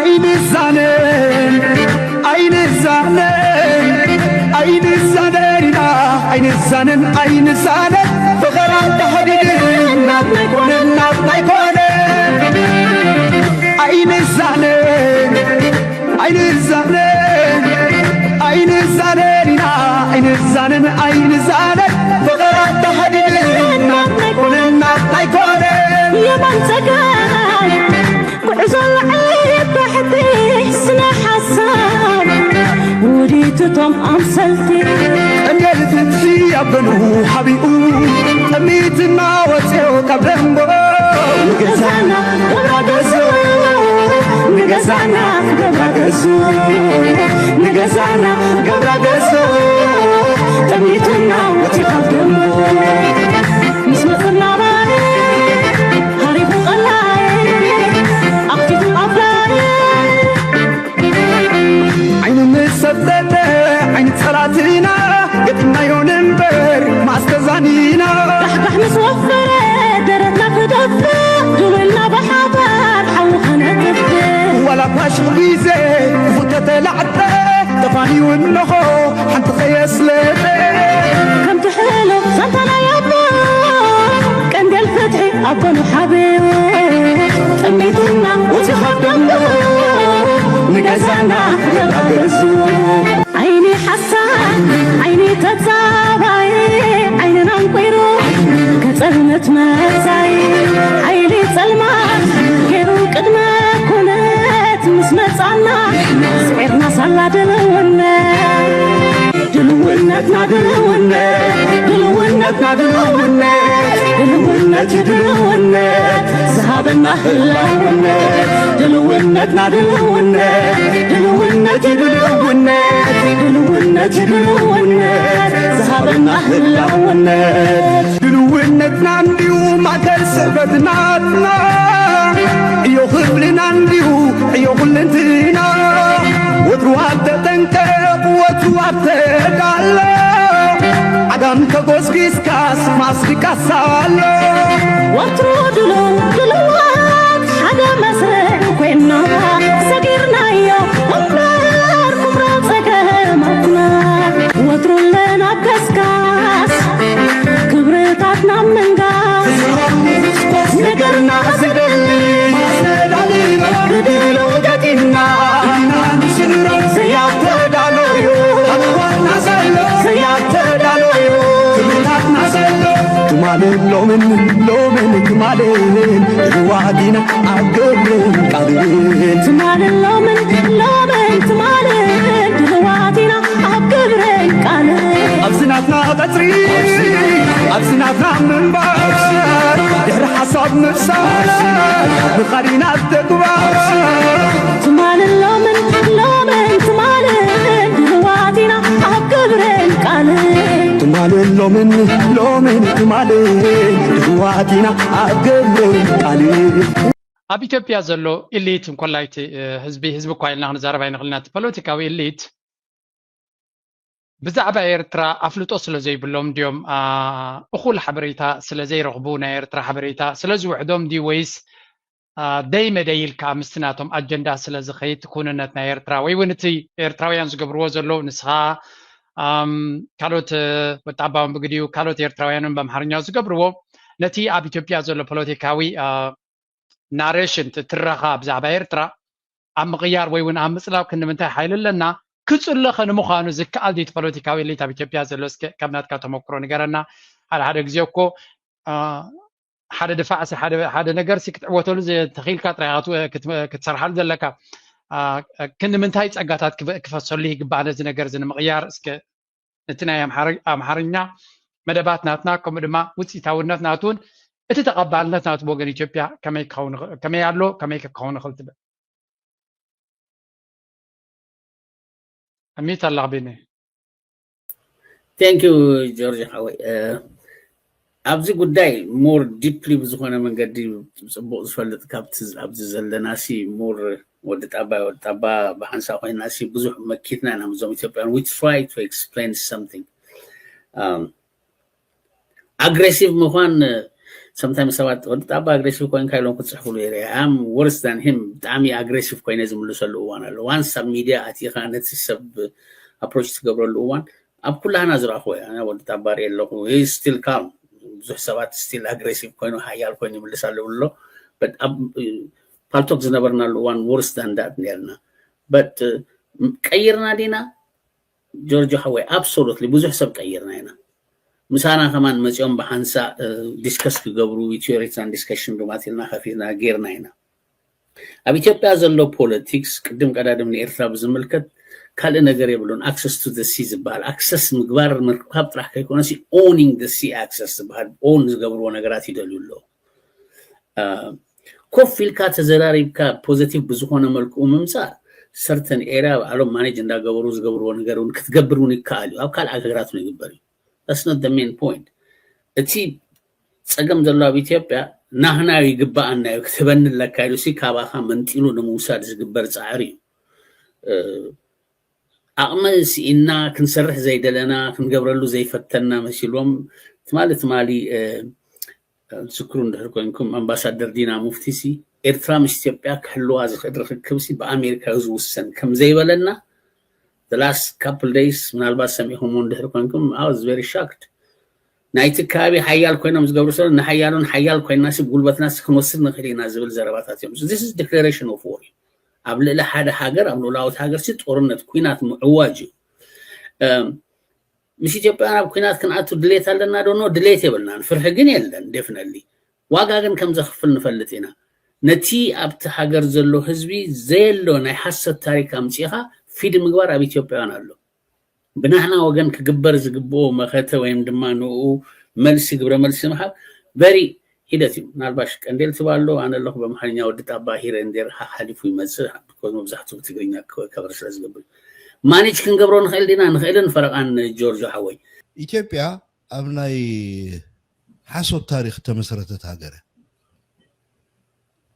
ኣይንዛነን ኣይንዛነን ኣይንዛነን ኢና ኣይንዛነን ኣይንዛነን ፍቕራ ተኸዲድን ናትና ኣይኮነን ናትና ኣይኮነን ኣይንዛነን ኣይንዛነን ኣይንዛነን ኢና ኣይንዛነን ኣይንዛነን ፍቕራ ተኸዲድን ናትና ኣይኮነን ናትና ኣይኮነን የማን ጸጋም ጉዕዞ ልዕሊ ባሕቲ ስነ ሓሳብ ውዲትቶም ኣምሰልቲ ቀንዴል ፍትሒ ኣበኑ ሓቢኡ ጠሚትና ወፅኦ ካብ ደንቦ ንገዛና ገብራ ገዞ ንገዛና ገብራ ገዞ ንገዛና ገብራ ገዞ ጠሚትና ወፅኦ ካብ ደንቦ ምስ መፅና ባይ ሃሪፉ ቀላይ ኣኽቲቱ ኣፍላይ ዓይኑ ምስ ሰብተተ ዓይኒ ጸላትና ገጢምናዮ ንንበር ማስተዛኒና ዳሕዳሕ ምስ ወፈረ ደረትና ክደፍእ ድውልና ብሓባር ሓዊ ከነጥፍእ ዋላ እኳ ሽቕ ግዜ ክፉት ተተላዕጠ ተፋንዩ እንሆ ሓንቲ ከየስለጠ ከምቲ ሕሉፍ ዛንታ ናይ ኣቦ ቀንዴል ፍትሒ ኣቦኑ ሓቢኡ ጠሚትና ወፂኻ ደምኡ ንገዛና ገዛ ገዙ ዓይኒ ሓሳድ ዓይኒ ተጻባይ ዓይንና እንቁይሩ ከጸልምት መጻይ ሓይሊ ጸልማት ገይሩ ቅድመ ኩነት ምስ መጻና ስዒርና ሳላ ድልውነት ድልውነትና ድልውነት ድልውነትና ድልውነት ድልውነት ድልውነት ዝሃበና ህላውነት ድልውነትና ድልውነት ድልውነት ድልውነት ድልውነት ድልውነት ዝሃበና ህላውነት ድልውነትና እንዲዩ ማእከል ስዕበትናትና ዕዮ ክፍልና እንዲዩ ዕዮ ኩልንትና ወትሩ ኣብ ተጠንቀቕ ወትሩ ኣብ ተዳሎ ዓጋም ተጎስጊስካስ ማስሪቃስ ኣሎ ወትሩ ድሉው ድሉዋት ሓደ መስርዕ ኮይና ሰጊርናዮ እምበር ኩምራ ጸገማትና ወትሩ ለና ከስካስ ክብርታትና ምንጋስ ነገርና ዝደሊ ማስተዳድሮ ብድሎ ገጢምና ኢና ንስድሮ ዘያተዳለዩ ኣዋና ዘሎ ዘያተዳለዩ ክብርታትና ዘሎ ትማልን ሎምን ሎምን ትማልን ድልዋት ኢና ኣብ ግብርን ቃልን ትማልን ሎምን ሎምን ትማልን ድልዋት ኢና ኣብ ግብርን ቃልን ኣብዚ ናትና ቀጽሪ ኣብዚ ናትና ምንባር ድሕሪ ሓሳብ ምፍሳር ምኻድ ኢና ተግባር ትማልን ሎምን ሎምን ትማልን ድልዋት ኢና ኣብ ግብርን ቃልን ትማልን ሎምን ሎምን ትማልን ድልዋት ኢና ኣብ ግብርን ቃልን ኣብ ኢትዮጵያ ዘሎ ኢሊት እንኮላይ እቲ ህዝቢ ህዝቢ እኳ ኢልና ክንዛረብ ኣይንኽእልን ኢና እቲ ፖለቲካዊ ኢሊት ብዛዕባ ኤርትራ ኣፍልጦ ስለ ዘይብሎም ድዮም እኹል ሓበሬታ ስለ ዘይረኽቡ ናይ ኤርትራ ሓበሬታ ስለ ዝውሕዶም ድዩ ወይስ ደይ መደይ ኢልካ ምስቲ ናቶም ኣጀንዳ ስለ ዝኸይድ ክውንነት ናይ ኤርትራ ወይ እውን እቲ ኤርትራውያን ዝገብርዎ ዘለዉ ንስኻ ካልኦት ወጣባውን ብግዲኡ ካልኦት ኤርትራውያንን በምሓርኛ ዝገብርዎ ነቲ ኣብ ኢትዮጵያ ዘሎ ፖለቲካዊ ናሬሽን ትረኻ ብዛዕባ ኤርትራ ኣብ ምቕያር ወይ እውን ኣብ ምፅላው ክንዲ ምንታይ ሓይሊ ኣለና? ክፅለኸ ንምዃኑ ዝከኣል ድዩ እቲ ፖለቲካዊ ኤሊት ኣብ ኢትዮጵያ ዘሎ? እስከ ካብ ናትካ ተመክሮ ንገረና። ሓደ ሓደ ግዜ እኮ ሓደ ድፋዕሲ ሓደ ነገርሲ ክትዕወተሉ ተኽኢልካ ጥራይ ክትሰርሓሉ ዘለካ። ክንዲ ምንታይ ፀጋታት ክፈሰሉ ይግባእ ነዚ ነገር እዚ ንምቕያር? እስከ እቲ ናይ ኣምሓርኛ መደባት ናትና ከምኡ ድማ ውፅኢታውነት ናቱ እውን እቲ ተቐባልነት ናቱ ብወገን ኢትዮጵያ ከመይ ኣሎ ከመይ ክኸውን ይኽእል ትብል? ኣሚት ኣላቕቢኒ Thank you ጆርጅ ሓወይ ኣብዚ ጉዳይ more deeply ብዝኾነ መንገዲ ፅቡቕ ዝፈልጥ ካብቲ ኣብዚ ዘለና ሲ more ወዲ ጣባ ወዲ ጣባ ብሓንሳ ኮይና ሲ ብዙሕ መኪትና ኢና ምዞም ኢትዮጵያን we try to explain something aggressive ምዃን Sometimes ሰባት ወዲ ጣባ ኣግሬሲቭ ኮይንካ ኢሎም ክፅሕፉሉ ይረ ኣም ወርስ ዳን ሂም ብጣዕሚ ኣግሬሲቭ ኮይነ ዝምልሰሉ እዋን ኣሎ። ዋንስ ኣብ ሚድያ ኣቲኻ ነቲ ሰብ ኣፕሮች ትገብረሉ እዋን ኣብ ኩላህና ዝረእኹ ወዲ ጣባ ርኢ ኣለኹ። ስቲል ካልም ብዙሕ ሰባት ስቲል ኣግሬሲቭ ኮይኑ ሓያል ኮይኑ ይምልስ ኣለዉ ኣሎ። ፓልቶክ ዝነበርናሉ እዋን ወርስ ዳን ዳት ነርና። በት ቀይርና ዲና ጆርጆ ሓወይ? ኣብሶሉትሊ ብዙሕ ሰብ ቀይርና ኢና። ምሳና ከማን መፂኦም ብሓንሳ ዲስከስ ክገብሩ ኢትዮ ኤሪትራን ዲስከሽን ሩማት ኢልና ከፊትና ጌርና ኢና። ኣብ ኢትዮጵያ ዘሎ ፖለቲክስ ቅድም ቀዳድም ንኤርትራ ብዝምልከት ካልእ ነገር የብሉን። ኣክሰስ ቱ ሲ ዝበሃል ኣክሰስ ምግባር ምርካብ ጥራሕ ከይኮነሲ ኦኒንግ ሲ ኣክሰስ ዝበሃል ኦን ዝገብርዎ ነገራት ይደልዩ ኣለዉ። ኮፍ ኢልካ ተዘራሪብካ ፖዘቲቭ ብዝኾነ መልክኡ ምምፃእ ሰርተን ኤርያ ባዕሎም ማኔጅ እንዳገበሩ ዝገብርዎ ነገር እውን ክትገብር እውን ይከኣል እዩ። ኣብ ካልእ ሃገራት እውን ይግበር እዩ። That's not the main point። እቲ ፀገም ዘሎ ኣብ ኢትዮጵያ ናህና ይግባኣና እዩ ክትህበኒ ኣለካ ኢሉ ሲ ካባኻ መንጢሉ ንምውሳድ ዝግበር ፃዕሪ እዩ። ዓቕሚ ስኢና ክንሰርሕ ዘይደለና ክንገብረሉ ዘይፈተና መሲልዎም ትማሊ ትማሊ ዝክሩ እንድሕር ኮይንኩም ኣምባሳደር ዲና ሙፍቲ ሲ ኤርትራ ምስ ኢትዮጵያ ክህልዋ ዝኽእል ርክክብ ሲ ብኣሜሪካ እዩ ዝውሰን ከም ዘይበለና the last couple days ምናልባት ሰሚዕኹምዎ እንድሕር ኮይንኩም I was very shocked። ናይቲ ከባቢ ሓያል ኮይኖም ዝገብሩ ሰብ ንሓያሉን ሓያል ኮይና ሲ ጉልበትና ሲ ክንወስድ ንኽእል ኢና ዝብል ዘረባታት እዮም። This is declaration of war እዩ። ኣብ ልዕሊ ሓደ ሃገር ኣብ ልኡላዊት ሃገር ሲ ጦርነት ኩናት ምዕዋጅ እዩ። ምስ ኢትዮጵያውያን ኣብ ኩናት ክንኣቱ ድሌት ኣለና ዶ? ኖ ድሌት የብልናን። ፍርሒ ግን የለን። ዴፍነትሊ ዋጋ ግን ከም ዘኽፍል ንፈልጥ ኢና። ነቲ ኣብቲ ሃገር ዘሎ ህዝቢ ዘየሎ ናይ ሓሰት ታሪክ ኣምፂእኻ ፊድ ምግባር ኣብ ኢትዮጵያውያን ኣሎ። ብናህና ወገን ክግበር ዝግብኦ መኸተ ወይም ድማ ንኡ መልሲ ግብረ መልሲ ምሃብ very ሂደት እዩ። ምናልባሽ ቀንዴል ትባሎ ኣነ ኣለኹ በምሓርኛ ወዲ ጣባ ሂረ እንዴር ሓሊፉ ይመፅእ because መብዛሕትኡ ብትግርኛ ከበር ስለ ዝገብር ማኔጅ ክንገብሮ ንኽእል ዲና ንኽእልን ፈረቓን ጆርጆ ሓወይ? ኢትዮጵያ ኣብ ናይ ሓሶት ታሪክ ተመሰረተት ሃገረ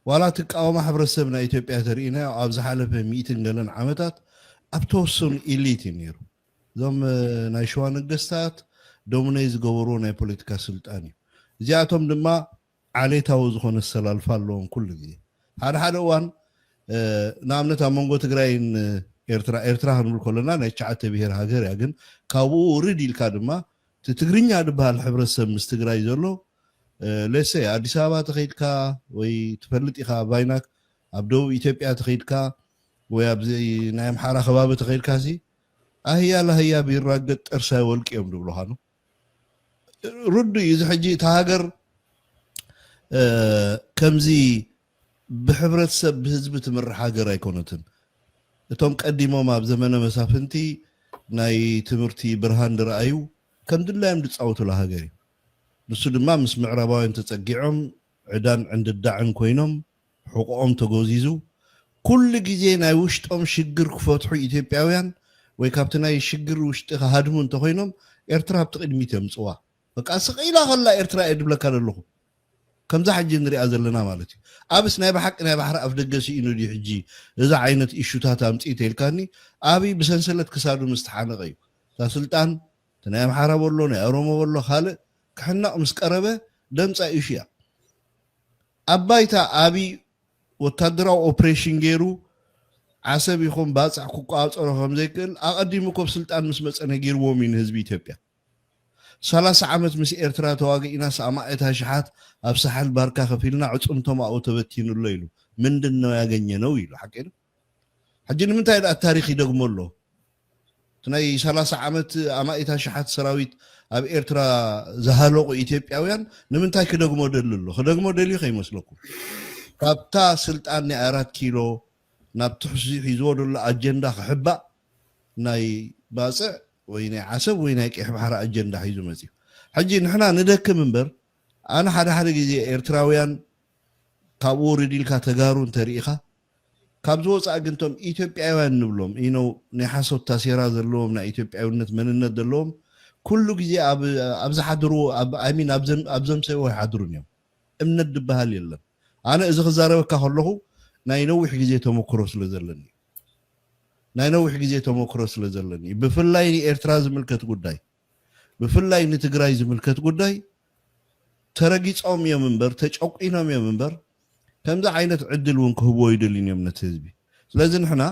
ዋላ ትቃወማ ሕብረተሰብ ናይ ኢትዮጵያ ተርእናዮ ኣብ ዝሓለፈ ሚእትን ገለን ዓመታት ኣብ ተወሰኑ ኢሊት እዩ ነይሩ። እዞም ናይ ሸዋ ነገስታት ዶሚኔት ዝገበርዎ ናይ ፖለቲካ ስልጣን እዩ። እዚኣቶም ድማ ዓሌታዊ ዝኾነ ኣሰላልፋ ኣለዎም ኩሉ ግዜ። ሓደ ሓደ እዋን ንኣብነት ኣብ መንጎ ትግራይን ኤርትራ ኤርትራ ክንብል ከለና ናይ ትሽዓተ ብሄር ሃገር እያ፣ ግን ካብኡ ውርድ ኢልካ ድማ እቲ ትግርኛ ዝበሃል ሕብረተሰብ ምስ ትግራይ ዘሎ ሌሴ ኣዲስ ኣበባ ተኸይድካ ወይ ትፈልጥ ኢኻ ባይናክ ኣብ ደቡብ ኢትዮጵያ ተኸይድካ ወይ ኣብዚ ናይ ኣምሓራ ከባቢ ተኸይድካ ሲ ኣህያ ላህያ ቢራገጥ ጠርሳይ ወልቂ እዮም ዝብሉኻ ነው። ርዱ እዩ እዚ ሕጂ እቲ ሃገር ከምዚ ብሕብረተሰብ ብህዝቢ ትምራሕ ሃገር ኣይኮነትን። እቶም ቀዲሞም ኣብ ዘመነ መሳፍንቲ ናይ ትምህርቲ ብርሃን ዝረኣዩ ከም ድላዮም ዝፃወቱላ ሃገር እዩ። ንሱ ድማ ምስ ምዕራባውያን ተፀጊዖም ዕዳን ዕንድዳዕን ኮይኖም ሕቆኦም ተጎዚዙ ኩሉ ግዜ ናይ ውሽጦም ሽግር ክፈትሑ ኢትዮጵያውያን ወይ ካብቲ ናይ ሽግር ውሽጢ ክሃድሙ እንተኮይኖም ኤርትራ ኣብቲ ቅድሚት የምፅዋ። በቃ ስቕ ኢላ ከላ ኤርትራ እየ ድብለካ ዘለኹ። ከምዛ ሕጂ ንሪኣ ዘለና ማለት እዩ። ኣብስ ናይ ብሓቂ ናይ ባሕሪ ኣፍ ደገ ስኢኑ ድዩ ሕጂ እዛ ዓይነት ኢሹታት ኣምፅእ ተይልካኒ? ኣብይ ብሰንሰለት ክሳዱ ምስ ተሓነቐ እዩ እታ ስልጣን እቲ ናይ ኣምሓራ በሎ ናይ ኦሮሞ በሎ ካልእ ክሕነቕ ምስ ቀረበ ደምፃ ኢሹ እያ። ኣብ ባይታ ኣብይ ወታደራዊ ኦፕሬሽን ገይሩ ዓሰብ ይኹን ባፅዕ ክቆፃፀሮ ከም ዘይክእል ኣቐዲሙ ኮብ ስልጣን ምስ መፀ ነጊርዎም እዩ ንህዝቢ ኢትዮጵያ። ሰላሳ ዓመት ምስ ኤርትራ ተዋጊእናስ ኣማኢት ኣሽሓት ኣብ ሳሕል ባርካ ከፊልና ዕፅምቶም ኣብኡ ተበቲኑ ኣሎ ኢሉ ምንድን ነው ያገኘ ነው ኢሉ ሓቂ ነው። ሕጂ ንምንታይ ደኣ ታሪክ ይደግሞ ኣሎ? እቲ ናይ ሰላሳ ዓመት ኣማኢት ኣሽሓት ሰራዊት ኣብ ኤርትራ ዝሃለቁ ኢትዮጵያውያን ንምንታይ ክደግሞ ደሊ ኣሎ? ክደግሞ ደልዩ ከይመስለኩም። ካብታ ስልጣን ናይ ኣራት ኪሎ ናብ ትሕዚ ሒዝዎ ዘሎ ኣጀንዳ ክሕባእ ናይ ባፅዕ ወይ ናይ ዓሰብ ወይ ናይ ቀይሕ ባሕሪ ኣጀንዳ ሒዙ መፅዩ። ሕጂ ንሕና ንደክም እምበር ኣነ ሓደ ሓደ ግዜ ኤርትራውያን ካብኡ ውርድ ኢልካ ተጋሩ እንተርኢኻ ካብዚ ወፃኢ ግን እቶም ኢትዮጵያውያን ንብሎም ኢኖ ናይ ሓሶት ታሴራ ዘለዎም ናይ ኢትዮጵያውነት መንነት ዘለዎም ኩሉ ግዜ ኣብ ዝሓድርዎ ሚን ኣብ ዘምሰይዎ ይሓድሩን እዮም። እምነት ዝበሃል የለን። ኣነ እዚ ክዛረበካ ከለኹ ናይ ነዊሕ ግዜ ተመክሮ ስለ ዘለኒ ናይ ነዊሕ ግዜ ተመክሮ ስለ ዘለኒ ብፍላይ ንኤርትራ ዝምልከት ጉዳይ ብፍላይ ንትግራይ ዝምልከት ጉዳይ ተረጊጾም እዮም እምበር፣ ተጨቂኖም እዮም እምበር፣ ከምዚ ዓይነት ዕድል እውን ክህብዎ ይደልዩን እዮም ነቲ ህዝቢ። ስለዚ ንሕና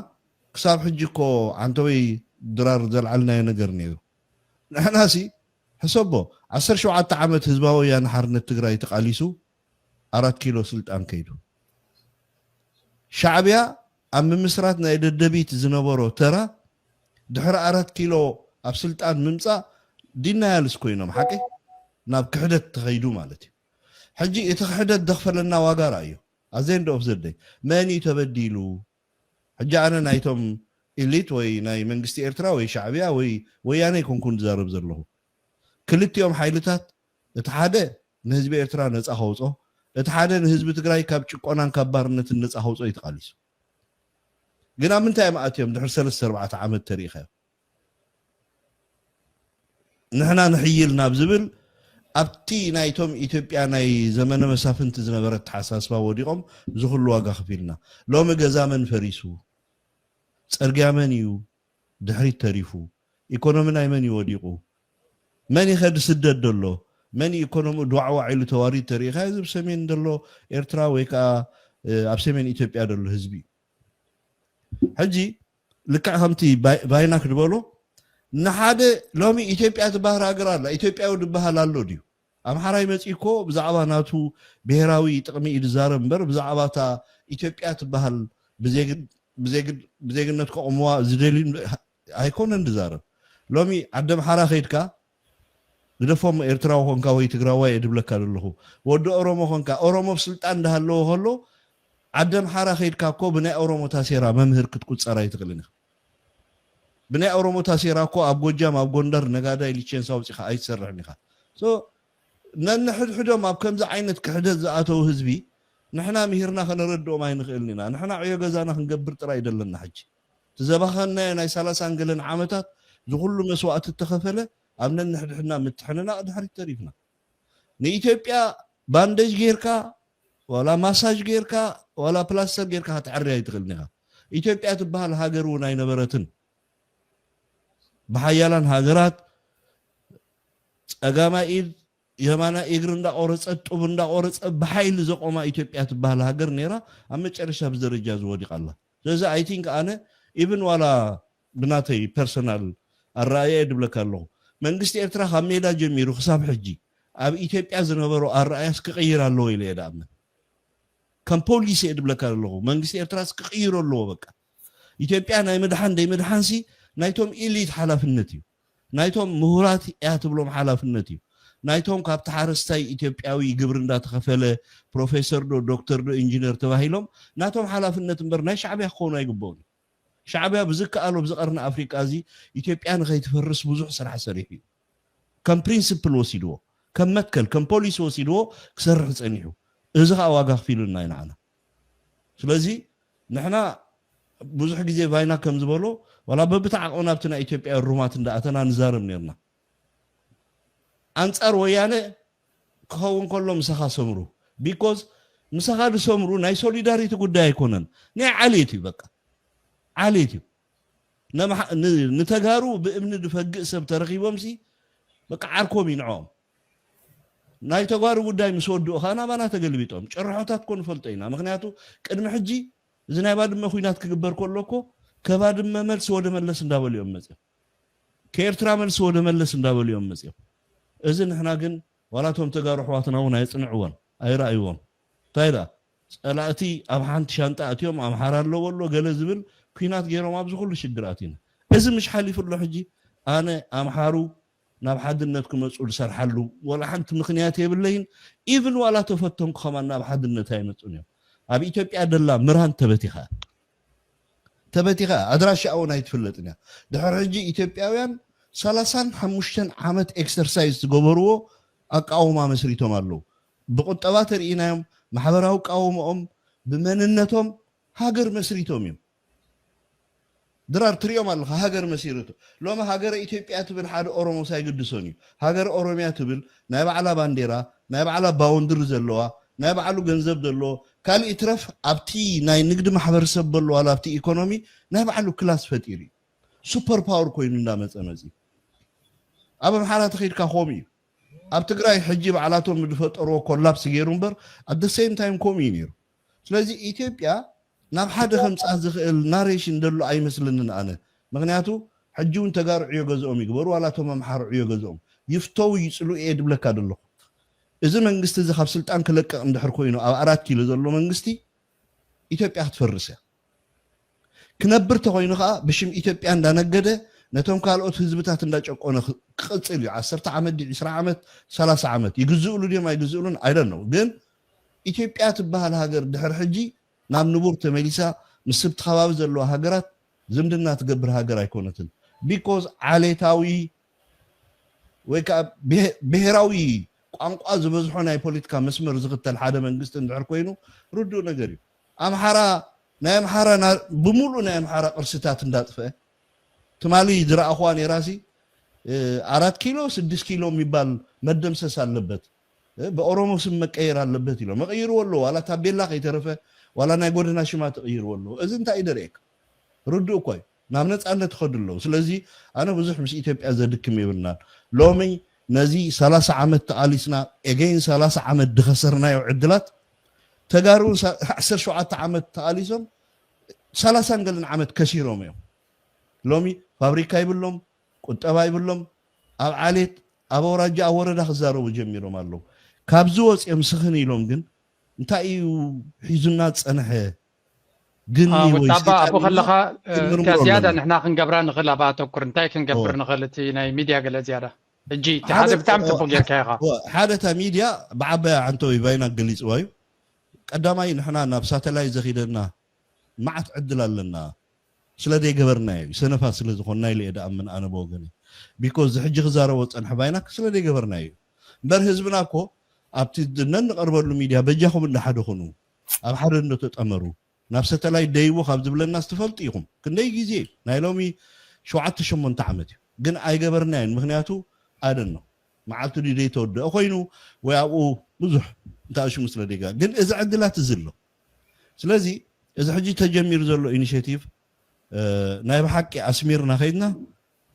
ክሳብ ሕጂ እኮ፣ ዓንተወይ ድራር፣ ዘልዓልናዮ ነገር ነይሩ። ንሕናሲ ሕሰቦ፣ ዓሰርተ ሸውዓተ ዓመት ህዝባዊ ወያነ ሓርነት ትግራይ ተቓሊሱ፣ ኣራት ኪሎ ስልጣን ከይዱ። ሻዕብያ ኣብ ምምስራት ናይ ደደቢት ዝነበሮ ተራ፣ ድሕሪ ኣራት ኪሎ ኣብ ስልጣን ምምፃእ፣ ዲናያልስ ኮይኖም፣ ሓቂ ናብ ክሕደት ተኸይዱ ማለት እዩ። ሕጂ እቲ ክሕደት ዘኽፈለና ዋጋ ርኣዮ። ኣዘን ዶ ኦፍ ዘደይ መን እዩ ተበዲሉ? ሕጂ ኣነ ናይቶም ኢሊት ወይ ናይ መንግስቲ ኤርትራ ወይ ሻዕብያ ወይ ወያነ ኣይኮንኩን ዝዛረብ ዘለኹ። ክልቲኦም ሓይልታት፣ እቲ ሓደ ንህዝቢ ኤርትራ ነጻ ከውጾ፣ እቲ ሓደ ንህዝቢ ትግራይ ካብ ጭቆናን ካብ ባርነትን ነጻ ከውጾ እዩ ተቓሊሱ። ግን ኣብ ምንታይ እዮም ኣትዮም? ድሕሪ ሰለስተ ኣርባዕተ ዓመት ተሪኢኻዮ። ንሕና ንሕይል ናብ ዝብል፣ ኣብቲ ናይቶም ኢትዮጵያ ናይ ዘመነ መሳፍንቲ ዝነበረ ኣተሓሳስባ ወዲቖም፣ እዚ ኩሉ ዋጋ ከፊልና። ሎሚ ገዛ መን ፈሪሱ? ጸርግያ መን እዩ ድሕሪት ተሪፉ? ኢኮኖሚ ናይ መን እዩ ወዲቑ? መን ይኸድ ስደት ደሎ? መን እዩ ኢኮኖሚ ድዋዕዋዕ ኢሉ ተዋሪድ ተሪኢኻ? እዚ ኣብ ሰሜን ደሎ ኤርትራ ወይ ከዓ፣ እ፣ ኣብ ሰሜን ኢትዮጵያ ደሎ ህዝቢ እዩ። ሕጂ ልክዕ ከምቲ ባይ-፣ ባይናክ ዝበሎ፣ ንሓደ ሎሚ ኢትዮጵያ ትበሃል ሃገር ኣላ፣ ኢትዮጵያዊ ዝበሃል ኣሎ ድዩ? ኣምሓራይ መፂኡ እኮ ብዛዕባ ናቱ ብሄራዊ ጥቕሚ እዩ ዝዛረብ እምበር፣ ብዛዕባ እታ ኢትዮጵያ ትበሃል ብዜግ-፣ ብዜግ-፣ ብዜግነት ከቑምዋ ዝደልዩ ኣይኮነን ዝዛረብ። ሎሚ ዓዲ ኣምሓራ ከይድካ፣ ግደፎም፣ ኤርትራዊ ኮንካ ወይ ትግራዋይ እየ ድብለካ ዘለኹ። ወዲ ኦሮሞ ኮንካ፣ ኦሮሞ ኣብ ስልጣን እንዳሃለወ ከሎ፣ ዓዲ ኣምሓራ ከይድካ እኮ ብናይ ኦሮሞ ታሴራ መምህር ክትቁጸር ኣይትኽእልን ኢኻ። ብናይ ኦሮሞ ታሴራ እኮ ኣብ ጎጃም፣ ኣብ ጎንደር ነጋዳይ ሊቼንስ ኣውጺኻ ኣይትሰርሕን ኢኻ። ሶ፣ ነንሕድሕዶም ኣብ ከምዚ ዓይነት ክሕደት ዝኣተው ህዝቢ ንሕና ምሂርና ከነረድኦም ኣይንኽእልን ኢና። ንሕና ዕዮ ገዛና ክንገብር ጥራይ ደለና። ሕጂ እቲ ዘባኸናዮ ናይ ሰላሳን ገለን ዓመታት፣ ዝኹሉ መስዋእቲ እተኸፈለ፣ ኣብ ነንሕድሕድና ምትሕንናቕ ድሕሪት ተሪፍና። ንኢትዮጵያ ባንደጅ ጌርካ፣ ዋላ ማሳጅ ጌርካ፣ ዋላ ፕላስተር ጌርካ ክትዕሪ ኣይትኽእልን ኢኻ። ኢትዮጵያ ትበሃል ሃገር እውን ኣይነበረትን። ብሓያላን ሃገራት ጸጋማይ ኢድ የማናይ እግሪ እንዳቆረጸ፣ ጡብ እንዳቆረጸ ብሓይሊ ዘቆማ ኢትዮጵያ ትበሃል ሃገር ነይራ፣ ኣብ መጨረሻ ብደረጃ ዝወዲቃ ኣላ። ስለዚ ኣይ ቲንክ ኣነ ኢቭን ዋላ ብናተይ ፐርሰናል ኣረኣእያ እየ ድብለካ ኣለኹ። መንግስቲ ኤርትራ ካብ ሜዳ ጀሚሩ ክሳብ ሕጂ ኣብ ኢትዮጵያ ዝነበሮ ኣረኣእያስ ክቕይር ኣለዎ ኢለ እየ ድኣምን። ከም ፖሊሲ እየ ድብለካ ዘለኹ። መንግስቲ ኤርትራስ ክቕይሮ ኣለዎ። በቃ ኢትዮጵያ ናይ ምድሓን ደይ ምድሓንሲ ናይቶም ኢሊት ሓላፍነት እዩ። ናይቶም ምሁራት እያ ትብሎም ሓላፍነት እዩ። ናይቶም ካብቲ ሓረስታይ ኢትዮጵያዊ ግብሪ እንዳተኸፈለ ፕሮፌሰር ዶ ዶክተር ዶ ኢንጂነር ተባሂሎም ናቶም ሓላፍነት እምበር ናይ ሻዕብያ ክኾኑ ኣይግበኡን። ሻዕብያ ብዝከኣሎ ኣብዚ ቀርኒ ኣፍሪቃ እዚ ኢትዮጵያ ንኸይትፈርስ ብዙሕ ስራሕ ሰሪሑ እዩ። ከም ፕሪንስፕል ወሲድዎ፣ ከም መትከል፣ ከም ፖሊሲ ወሲድዎ ክሰርሕ ጸኒሑ። እዚ ኸኣ ዋጋ ኣኽፊሉና እዩ ንዓና። ስለዚ ንሕና ብዙሕ ግዜ ቫይና ከም ዝበሎ፣ ዋላ በብቲ ዓቕምና ኣብቲ ናይ ኢትዮጵያ ሩማት እንዳኣተና ንዛረብ ነርና። ኣንጻር ወያነ ክኸውን ከሎ ምሳኻ ሰምሩ። ቢኮዝ ምሳኻ ዝሰምሩ ናይ ሶሊዳሪቲ ጉዳይ ኣይኮነን። ናይ ዓሌት እዩ በቃ። ዓሌት እዩ። ነምሓ-፣ ን-፣ ንተጋሩ ብእምኒ ዝፈግእ ሰብ ተረኺቦምሲ በቃ ዓርኮም እዩ ንዕኦም። ናይ ተጋሩ ጉዳይ ምስ ወድኡ ኸዓ ናባና ተገልቢጦም። ጭርሖታት ኮ ንፈልጦ ኢና። ምኽንያቱ ቅድሚ ሕጂ እዚ ናይ ባድመ ኲናት ክግበር ከሎ እኮ ከባድመ መልሲ ወደ መለስ እንዳበሉ እዮም መጽዮም። ከኤርትራ መልሲ ወደ መለስ እንዳበሉ እዮም መጽዮም። እዚ ንሕና ግን ዋላ እቶም ተጋሩ ኣሕዋትና እውን ኣይጽንዕዎን፣ ኣይረኣይዎን። እንታይ ደኣ ጸላእቲ ኣብ ሓንቲ ሻንጣ ኣትዮም ኣምሓራ ኣለዎ ኣሎ ገለ ዝብል ኲናት ገይሮም ኣብዚ ኩሉ ሽግር ኣቲና። እዚ ምሽ ሓሊፉ ኣሎ ሕጂ ኣነ ኣምሓሩ ናብ ሓድነት ክመጹ ዝሰርሓሉ ወላ ሓንቲ ምኽንያት የብለይን። ኢቭን ዋላ ተፈተንኩ ከማን ናብ ሓድነት ኣይመጹን እዮም። ኣብ ኢትዮጵያ ደላ ምራን ተበቲኻ እያ። ተበቲኻ እያ። ኣድራሻኣ እውን ኣይትፍለጥን እያ። ድሕሪ ሕጂ ኢትዮጵያውያን ሰላሳን ሓሙሽተን ዓመት ኤክሰርሳይዝ ዝገበርዎ ኣቃውማ መስሪቶም ኣለዉ። ብቁጠባ ተርኢናዮም፣ ማሕበራዊ ቃውሞኦም፣ ብመንነቶም ሃገር መስሪቶም እዮም። ድራር ትሪኦም ኣለኻ፣ ሃገር መሲርቱ። ሎሚ ሃገረ ኢትዮጵያ ትብል ሓደ ኦሮሞስ ኣይግድሶን እዩ። ሃገረ ኦሮሚያ ትብል ናይ ባዕላ ባንዴራ፣ ናይ ባዕላ ባውንድሪ ዘለዋ፣ ናይ ባዕሉ ገንዘብ ዘለዎ፣ ካልእ ይትረፍ ኣብቲ ናይ ንግዲ ማሕበረሰብ በሎ ዋላ ኣብቲ ኢኮኖሚ ናይ ባዕሉ ክላስ ፈጢሩ እዩ። ሱፐር ፓወር ኮይኑ እንዳመጸ መጺኡ። ኣብ ኣምሓራ ተኸይድካ ከምኡ እዩ። ኣብ ትግራይ ሕጂ ባዕላቶም ዝፈጠርዎ ኮላፕስ ገይሩ እምበር፣ at the same time ከምኡ እዩ ነይሩ። ስለዚ ኢትዮጵያ ናብ ሓደ ከምፅኣ ዝኽእል ናሬሽን ዘሎ ኣይመስልንን ኣነ። ምክንያቱ ሕጂ እውን ተጋሩ ዕዮ ገዝኦም ይግበሩ ዋላ እቶም ኣምሓሩ ዕዮ ገዝኦም ይፍተው ይፅልኡ እየ ድብለካ ዘለኹ። እዚ መንግስቲ እዚ ካብ ስልጣን ክለቅቕ እንድሕር ኮይኑ ኣብ ኣራት ኪሎ ዘሎ መንግስቲ ኢትዮጵያ ክትፈርስ እያ። ክነብር ተኮይኑ ከዓ ብሽም ኢትዮጵያ እንዳነገደ ነቶም ካልኦት ህዝብታት እንዳጨቆነ ክቅፅል እዩ። ዓሰርተ ዓመት ድዩ ዕስራ ዓመት፣ ሰላሳ ዓመት ይግዝእሉ ድዮም ኣይግዝእሉን ኣይደን ነው። ግን ኢትዮጵያ ትበሃል ሃገር ድሕር ሕጂ ናብ ንቡር ተመሊሳ ምስ ስብቲ ከባቢ ዘለዋ ሃገራት ዝምድና ትገብር ሃገር ኣይኮነትን። ቢኮዝ ዓሌታዊ ወይ ከዓ ብሄራዊ ቋንቋ ዝበዝሖ ናይ ፖለቲካ መስመር ዝኽተል ሓደ መንግስቲ እንድሕር ኮይኑ ርዱእ ነገር እዩ። ኣምሓራ ናይ ኣምሓራ ብምሉእ ናይ ኣምሓራ ቅርስታት እንዳጥፈ ትማሊ ዝረኣኹዋ ነራሲ ኣራት ኪሎ ስድስት ኪሎ የሚባል መደምሰስ ኣለበት፣ ብኦሮሞ ስም መቀየር ኣለበት ኢሎ መቀይርዎ ኣለዎ። ዋላ ታቤላ ከይተረፈ ዋላ ናይ ጎደና ሽማ ተቀይርዎ ኣለዎ። እዚ እንታይ እዩ ደርእየካ? ርዱእ እኳ እዩ። ናብ ነፃነት ይኸዱ ኣለዉ። ስለዚ ኣነ ብዙሕ ምስ ኢትዮጵያ ዘድክም የብልናን። ሎሚ ነዚ ሰላሳ ዓመት ተቓሊስና ኤገይን ሰላሳ ዓመት ድኸሰርናዮ ዕድላት ተጋሩ ዓሰርተ ሸውዓተ ዓመት ተቓሊሶም ሰላሳን ገለን ዓመት ከሲሮም እዮም። ሎሚ ፋብሪካ ይብሎም፣ ቁጠባ ይብሎም፣ ኣብ ዓሌት ኣብ ኣውራጃ ኣብ ወረዳ ክዛረቡ ጀሚሮም ኣለዉ። ካብዚ ወፂኦም ስኽን ኢሎም ግን እንታይ እዩ ሒዙና ዝፀንሐ? ግን ኣቦ ከለኻ እቲያ ዝያዳ ንሕና ክንገብራ ንኽእል ኣብ ኣተኩር እንታይ ክንገብር ንኽእል እቲ ናይ ሚድያ ገለ ዝያዳ ሕጂ እቲ ሓደ ብጣዕሚ ፅቡቅ ጌርካ ኢኻ። ሓደ እታ ሚድያ ብዓባያ ዓንተዊ ባይና ገሊፅዋ እዩ። ቀዳማይ ንሕና ናብ ሳተላይት ዘኺደና መዓት ዕድል ኣለና ስለ ዘይገበርናዮ እዩ። ሰነፋት ስለ ዝኾንና ኢለ እየ ደኣምን ኣነ ብወገነይ። ቢኮዝ እዚ ሕጂ ክዛረቦ ዝፀንሐ ባይናክ ስለ ዘይገበርናዮ እዩ። እምበር ህዝብና እኮ ኣብቲ ነንቐርበሉ ሚድያ በጃኹም እንዳ ሓደ ኹኑ፣ ኣብ ሓደ እንዶ ተጠመሩ፣ ናብ ሰተላይት ደይቡ ካብ ዝብለና ዝትፈልጡ ኢኹም። ክንደይ ግዜ ናይ ሎሚ ሸውዓተ ሸሞንተ ዓመት እዩ። ግን ኣይገበርናዮን። ምክንያቱ ኣደን ነው መዓልቱ ድዩ ዘይተወደአ ኮይኑ ወይ ኣብኡ ብዙሕ እንተኣሽሙ ስለ ደጋ ግን እዚ ዕድላት እዚ ኣሎ። ስለዚ እዚ ሕጂ ተጀሚሩ ዘሎ ኢኒሽቲቭ ናይ ብሓቂ ኣስሚርና ከይድና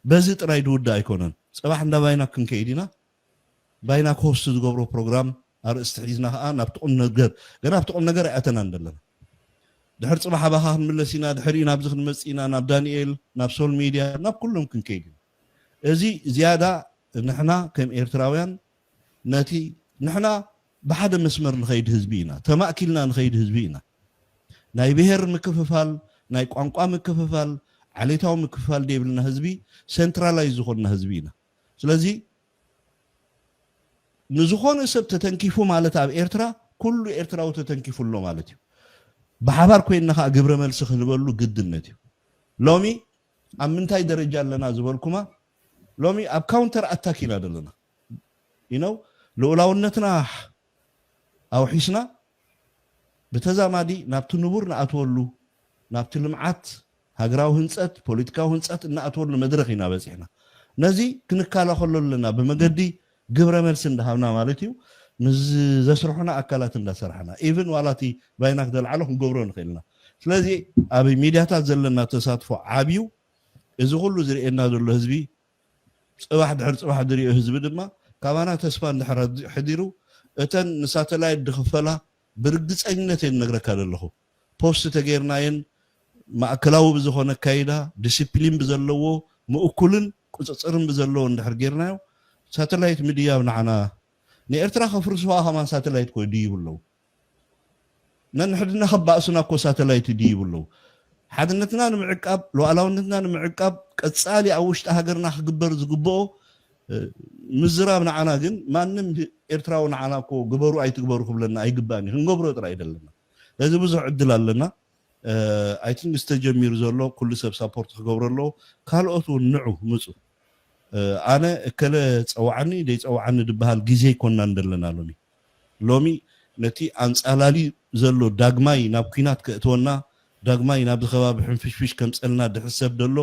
በዚ ጥራይ ድውዳእ ኣይኮነን። ፅባሕ እንዳ ባይና ክንከይድ ኢና። ባይና ክሆስት ዝገብሮ ፕሮግራም ኣርእስቲ ሒዝና ከዓ ናብቲ ቁም ነገር ገና ኣብቲ ቁም ነገር ኣይኣተናን ዘለና። ድሕር ፅባሕ ኣባኻ ክንምለስ ኢና። ድሕሪኡ ናብዚ ክንመፅእ ኢና፣ ናብ ዳንኤል፣ ናብ ሶል ሚድያ፣ ናብ ኩሎም ክንከይድ ኢና። እዚ ዝያዳ ንሕና ከም ኤርትራውያን ነቲ ንሕና ብሓደ መስመር ንኸይድ ህዝቢ ኢና፣ ተማእኪልና ንኸይድ ህዝቢ ኢና። ናይ ብሄር ምክፍፋል፣ ናይ ቋንቋ ምክፍፋል፣ ዓሌታዊ ምክፍፋል ደይብልና ህዝቢ፣ ሴንትራላይዝ ዝኾንና ህዝቢ ኢና። ስለዚ ንዝኾነ ሰብ ተተንኪፉ ማለት ኣብ ኤርትራ ኩሉ ኤርትራዊ ተተንኪፉ ኣሎ ማለት እዩ። ብሓባር ኮይንና ከዓ ግብረ መልሲ ክንበሉ ግድነት እዩ። ሎሚ ኣብ ምንታይ ደረጃ ኣለና ዝበልኩማ ሎሚ ኣብ ካውንተር ኣታክ ኢና ዘለና። ኢነው ልኡላውነትና ኣውሒስና ብተዛማዲ ናብቲ ንቡር ንኣትወሉ ናብቲ ልምዓት ሃገራዊ ህንፀት ፖለቲካዊ ህንፀት እናኣትወሉ መድረኽ ኢና በፂሕና። ነዚ ክንከላኸሎ ኣለና ብመገዲ ግብረ መልሲ እንዳሃብና ማለት እዩ። ምስ ዘስርሑና ኣካላት እንዳሰራሕና ኢቭን ዋላ እቲ ባይናክ ዘልዓሎ ክንገብሮ ንኽእልና። ስለዚ ኣብ ሚድያታት ዘለና ተሳትፎ ዓብዩ። እዚ ኩሉ ዝርእየና ዘሎ ህዝቢ ፅባሕ ድሕር ፅባሕ ዝሪኦ ህዝቢ ድማ ካባና ተስፋ እንድሕር ሕዲሩ እተን ንሳተላይት ድኽፈላ ብርግፀኝነት እየ ዝነግረካ ዘለኹ። ፖስት ተገይርናየን ማእከላዊ ብዝኾነ ኣካይዳ ዲሲፕሊን ብዘለዎ ምእኩልን ቁፅፅርን ብዘለዎ እንድሕር ገይርናዮ ሳተላይት ምድያብ ንዓና ንኤርትራ ከፍርስዋ ከማን ሳተላይት ኮይ ድይቡ ኣለዉ። ነንሕድና ከባእሱና እኮ ሳተላይት ይድይቡ ኣለዉ። ሓድነትና ንምዕቃብ ሉዓላውነትና ንምዕቃብ ቀፃሊ ኣብ ውሽጢ ሃገርና ክግበር ዝግብኦ ምዝራብ ንዓና ግን ማንም ኤርትራዊ ንዓና እኮ ግበሩ ኣይትግበሩ ክብለና ኣይግባእን እዩ። ክንገብሮ ጥራይ እዩ ዘለና። ስለዚ ብዙሕ ዕድል ኣለና። ኣይቲንክ ዝተጀሚሩ ዘሎ ኩሉ ሰብ ሳፖርት ክገብሮ ኣለዎ። ካልኦት እውን ንዑ ምፁ። ኣነ እከለ ፀዋዓኒ ደይፀዋዓኒ ድበሃል ግዜ ይኮንና እንደለና ሎሚ ሎሚ ነቲ ኣንፃላሊ ዘሎ ዳግማይ ናብ ኲናት ከእትወና ዳግማይ ናብዚ ከባቢ ሕንፍሽፍሽ ከምፀልና ድሕሰብ ደሎ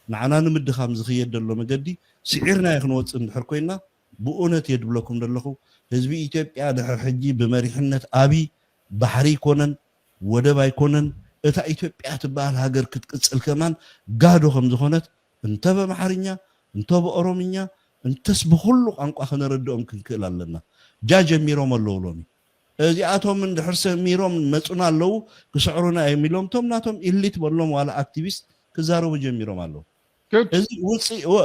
ንዓና ንምድኻም ዝኽየድ ደሎ መገዲ ስዒርናዮ ክንወፅእ እንድሕር ኮይና ብእውነት እየ ድብለኩም ደለኹ። ህዝቢ ኢትዮጵያ ድሕር ሕጂ ብመሪሕነት ኣብይ ባሕሪ ኣይኮነን፣ ወደብ ኣይኮነን። እታ ኢትዮጵያ ትበሃል ሃገር ክትቅፅል ከማን ጋዶ ከም ዝኾነት እንተ በምሓርኛ እንተ ብኦሮምኛ እንተስ ብኩሉ ቋንቋ ከነረድኦም ክንክእል ኣለና። ጃ ጀሚሮም ኣለዉ ሎሚ። እዚኣቶም እንድሕር ሰሚሮም መፁና ኣለዉ ክስዕሩና እዮም ኢሎም እቶም ናቶም ኢሊት በሎም ዋላ ኣክቲቪስት ክዛረቡ ጀሚሮም ኣለዉ።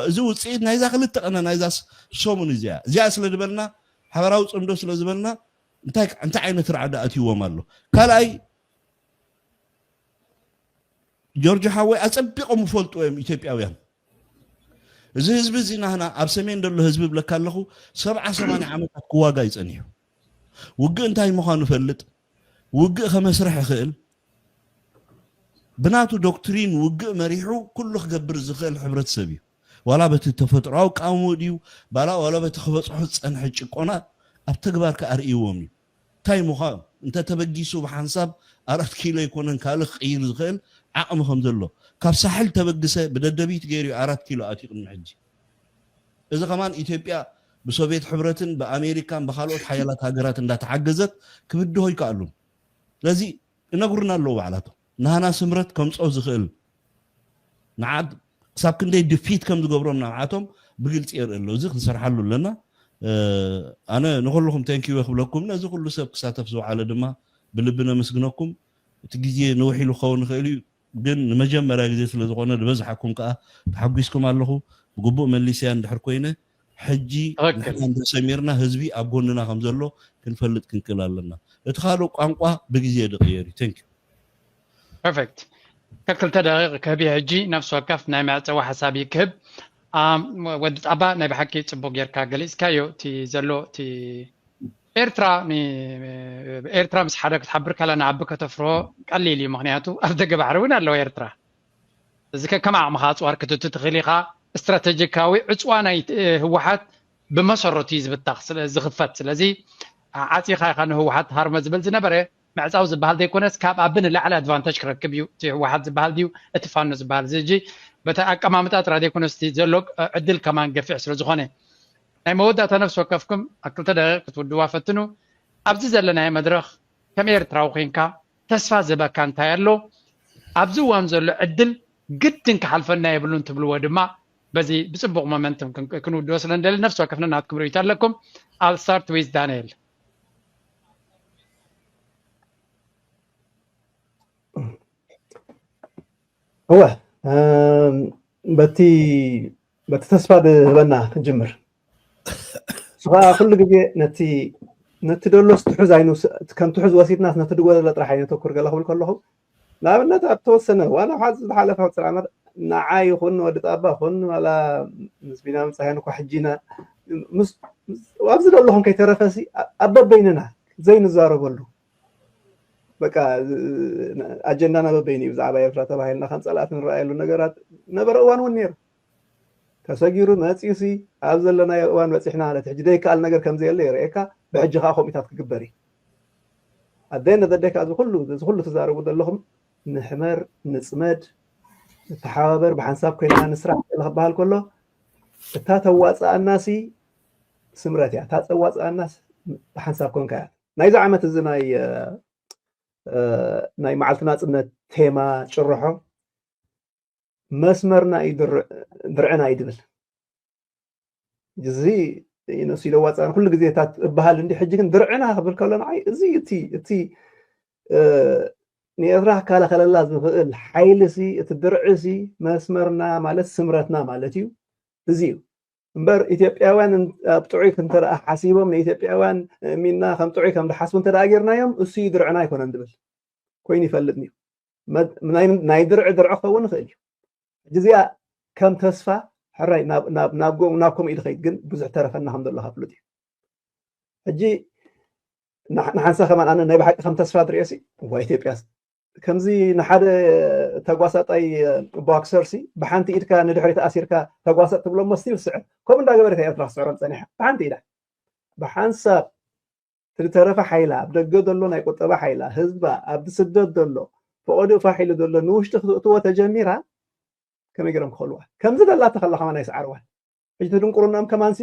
እዚ ውፅኢት ናይዛ ክልተ ቀነ ናይዛ ሰሙን እዚኣ እዚኣ ስለ ዝበልና ሓበራዊ ፅምዶ ስለ ዝበልና እንታይ ዓይነት ራዕዲ ኣትይዎም ኣሎ? ካልኣይ ጆርጆ ሓወይ ኣፀቢቆም ይፈልጡ እዮም ኢትዮጵያውያን። እዚ ህዝቢ እዚ ናህና ኣብ ሰሜን ዘሎ ህዝቢ ብለካ ኣለኹ ሰብዓ ሰማንያ ዓመታት ክዋጋ ይፀኒሑ። ውግእ እንታይ ምዃኑ ይፈልጥ፣ ውግእ ከመስርሕ ይኽእል፣ ብናቱ ዶክትሪን ውግእ መሪሑ ኩሉ ክገብር ዝኽእል ሕብረተሰብ እዩ። ዋላ በቲ ተፈጥሮኣዊ ቃውሞ ድዩ ባላ ዋላ በቲ ክበፅሖ ዝፀንሐ ጭቆና ኣብ ተግባር ከኣርእይዎም እዩ። እንታይ ምዃኑ እንተ ተበጊሱ ብሓንሳብ ኣራት ኪሎ ኣይኮነን ካልእ ክቕይር ዝኽእል ዓቕሚ ከም ዘሎ ካብ ሳሕል ተበግሰ ብደደቢት ገይሩ እዩ ኣራት ኪሎ ኣትዩ ቅድሚ ሕጂ። እዚ ከማን ኢትዮጵያ ብሶቪየት ሕብረትን ብኣሜሪካን ብካልኦት ሓያላት ሃገራት እንዳተሓገዘት ክብድሆ ይከኣሉን። ስለዚ እነግሩና ኣለዉ ባዕላቶም ናህና ስምረት ከምፅኦ ዝኽእል ንዓት ክሳብ ክንደይ ድፊት ከም ዝገብሮም ንዓቶም ብግልፂ የርኢ ኣሎ። እዚ ክንሰርሓሉ ኣለና። ኣነ ንኩልኩም ቴንኪዩ ክብለኩም ነዚ ኩሉ ሰብ ክሳተፍ ዝወዓለ ድማ ብልቢ ነመስግነኩም። እቲ ግዜ ንውሕ ኢሉ ክኸውን ይኽእል እዩ፣ ግን ንመጀመርያ ግዜ ስለ ዝኾነ ዝበዝሓኩም ከዓ ተሓጒስኩም ኣለኹ። ብግቡእ መሊስያ እንድሕር ኮይነ ሕጂ ንሕና እንተሰሚርና ህዝቢ ኣብ ጎንና ከም ዘሎ ክንፈልጥ ክንክእል ኣለና። እቲ ካልእ ቋንቋ ብግዜ ድቕየር እዩ። ቴንኪዩ። ፐርፌክት። ከክልተ ደቂቕ ክህብ ሕጂ ነፍሲ ወከፍ ናይ መዕፀዊ ሓሳብ ይክህብ። ወዲ ጣባ ናይ ብሓቂ ፅቡቅ ጌርካ ገሊፅካዮ እቲ ዘሎ እቲ ኤርትራ ኤርትራ ምስ ሓደ ክትሓብር ከላ ንዓቢ ከተፍርሆ ቀሊል እዩ። ምክንያቱ ኣብ ደገ ባሕሪ እውን ኣለዋ ኤርትራ። እዚ ከከም ዓቕምኻ ኣፅዋር ክትእቱ ትኽእል ኢኻ። ስትራተጂካዊ ዕፅዋ ናይ ህወሓት ብመሰረቱ እዩ ዝብታኽ ዝኽፈት። ስለዚ ዓፂኻ ኢኻ ንህወሓት ሃርመ ዝብል ዝነበረ ምዕፃው ዝበሃል ዘይኮነስ ካብ ኣቢ ንላዕሊ ኣድቫንተጅ ክረክብ እዩ እቲ ህወሓት ዝበሃል ድዩ እቲ ፋኖ ዝበሃል እዚ ሕጂ በቲ ኣቀማምጣ ጥራ ዘይኮነስ እቲ ዘሎ ዕድል ከማን ገፊሕ ስለ ዝኾነ ናይ መወዳእታ ነፍሲ ወከፍኩም ኣብ ክልተ ደቂቕ ክትውድዋ ፈትኑ። ኣብዚ ዘለናዮ መድረኽ ከም ኤርትራዊ ኮይንካ ተስፋ ዝህበካ እንታይ ኣሎ? ኣብዚ እዋን ዘሎ ዕድል ግድን ክሓልፈና የብሉን ትብልዎ ድማ በዚ ብፅቡቕ ሞመንትም ክንውድኦ ስለ ንደሊ ነፍሲ ወከፍና ናትኩም ርእይቶ ኣለኩም። I'll start with ዳንኤል። እወ በቲ በቲ ተስፋ ዝህበና ክንጅምር። ንሱ ከዓ ኩሉ ግዜ ነቲ ነቲ ደሎስ ትሑዝ ኣይንውስ ከም ትሑዝ ወሲድናስ ነቲ ድጎ ዘሎ ጥራሕ ኣይነተኩር ገለ ክብል ከለኹ ንኣብነት ኣብ ተወሰነ ዋላ ኣብ ሓዚ ዝሓለፈ ሕፅር ዓመት ንዓ ይኹን ወዲ ጣባ ኹን ዋላ ምስ ቢናም ፀሃይን እኳ ሕጂና ኣብዚ ዘለኹም ከይተረፈሲ ኣብ በበይንና ዘይንዛረበሉ በቃ ኣጀንዳና በበይኑ እዩ ብዛዕባ ኤርትራ ተባሂልና ከም ፀላእቲ ንረኣየሉ ነገራት ነበረ እዋን እውን ነይሩ ተሰጊሩ መፂኡ ሲ ኣብ ዘለናዮ እዋን በፂሕና ማለት ሕጂ ዘይከኣል ነገር ከም ዘየለ የርእየካ ብሕጂ ከዓ ከምኡታት ክግበር እዩ ኣደይ ነዘደይ ከዓ እዚ ኩሉ እዚ ኩሉ ትዛረቡ ዘለኹም ንሕመር ንፅመድ ንተሓባበር ብሓንሳብ ኮይና ንስራሕ ክበሃል ከሎ እታ ተዋፅኣና ሲ ስምረት እያ እታ ተዋፅኣና ብሓንሳብ ኮንካ እያ ናይዚ ዓመት እዚ ናይ ናይ መዓልቲ ናፅነት ቴማ ጭርሖ መስመርና እዩ ድርዕና እዩ ድብል እዚ ነሱ ኢለዋፃን ኩሉ ግዜ ታት እበሃል እንዲ ሕጂ ግን ድርዕና ክብል ከሎ ንዓይ እዚ እቲ እቲ ንኤርትራ ክከላኸለላ ዝኽእል ሓይሊ ሲ እቲ ድርዒ ሲ መስመርና ማለት ስምረትና ማለት እዩ እዚ እዩ እምበር ኢትዮጵያውያን ኣብ ጥዑይ እንተ ሓሲቦም ንኢትዮጵያውያን ሚና ከም ጥዑይ ከም ዝሓስቡ እንተ ጌርናዮም እሱ እዩ ድርዕና ኣይኮነን ዝብል ኮይኑ ይፈልጥኒ እዩ ናይ ድርዒ ድርዒ ክኸውን ይኽእል እዩ ሕጂ እዚኣ ከም ተስፋ ሕራይ ናብ ከምኡ ኢሉ ኸይድ ግን ብዙሕ ተረፈና ከም ዘሎ ፍሉጥ እዩ ሕጂ ንሓንሳ ከማን ኣነ ናይ ብሓቂ ከም ተስፋ ዝርእዮ ሲ ዋ ኢትዮጵያ ከምዚ ንሓደ ተጓሳጣይ ቦክሰር ሲ ብሓንቲ ኢድካ ንድሕሪት ኣሲርካ ተጓሰጥ ትብሎ እሞ ስቲል ስዕር ከምኡ እንዳገበረት ኤርትራ ክስዕሮም ፀኒሓ ብሓንቲ ኢዳ ብሓንሳብ እቲ ዝተረፈ ሓይላ ኣብ ደገ ዘሎ ናይ ቁጠባ ሓይላ ህዝባ ኣብቲ ስደት ዘሎ ፈቐድኡ ፋሕ ኢሉ ዘሎ ንውሽጢ ክትእትዎ ተጀሚራ ከመይ ገይሮም ክኸልዋ ከምዚ ደላተ ከላ ከማን ኣይስዓርዋን ሕጂ ድንቁርናኦም ከማንሲ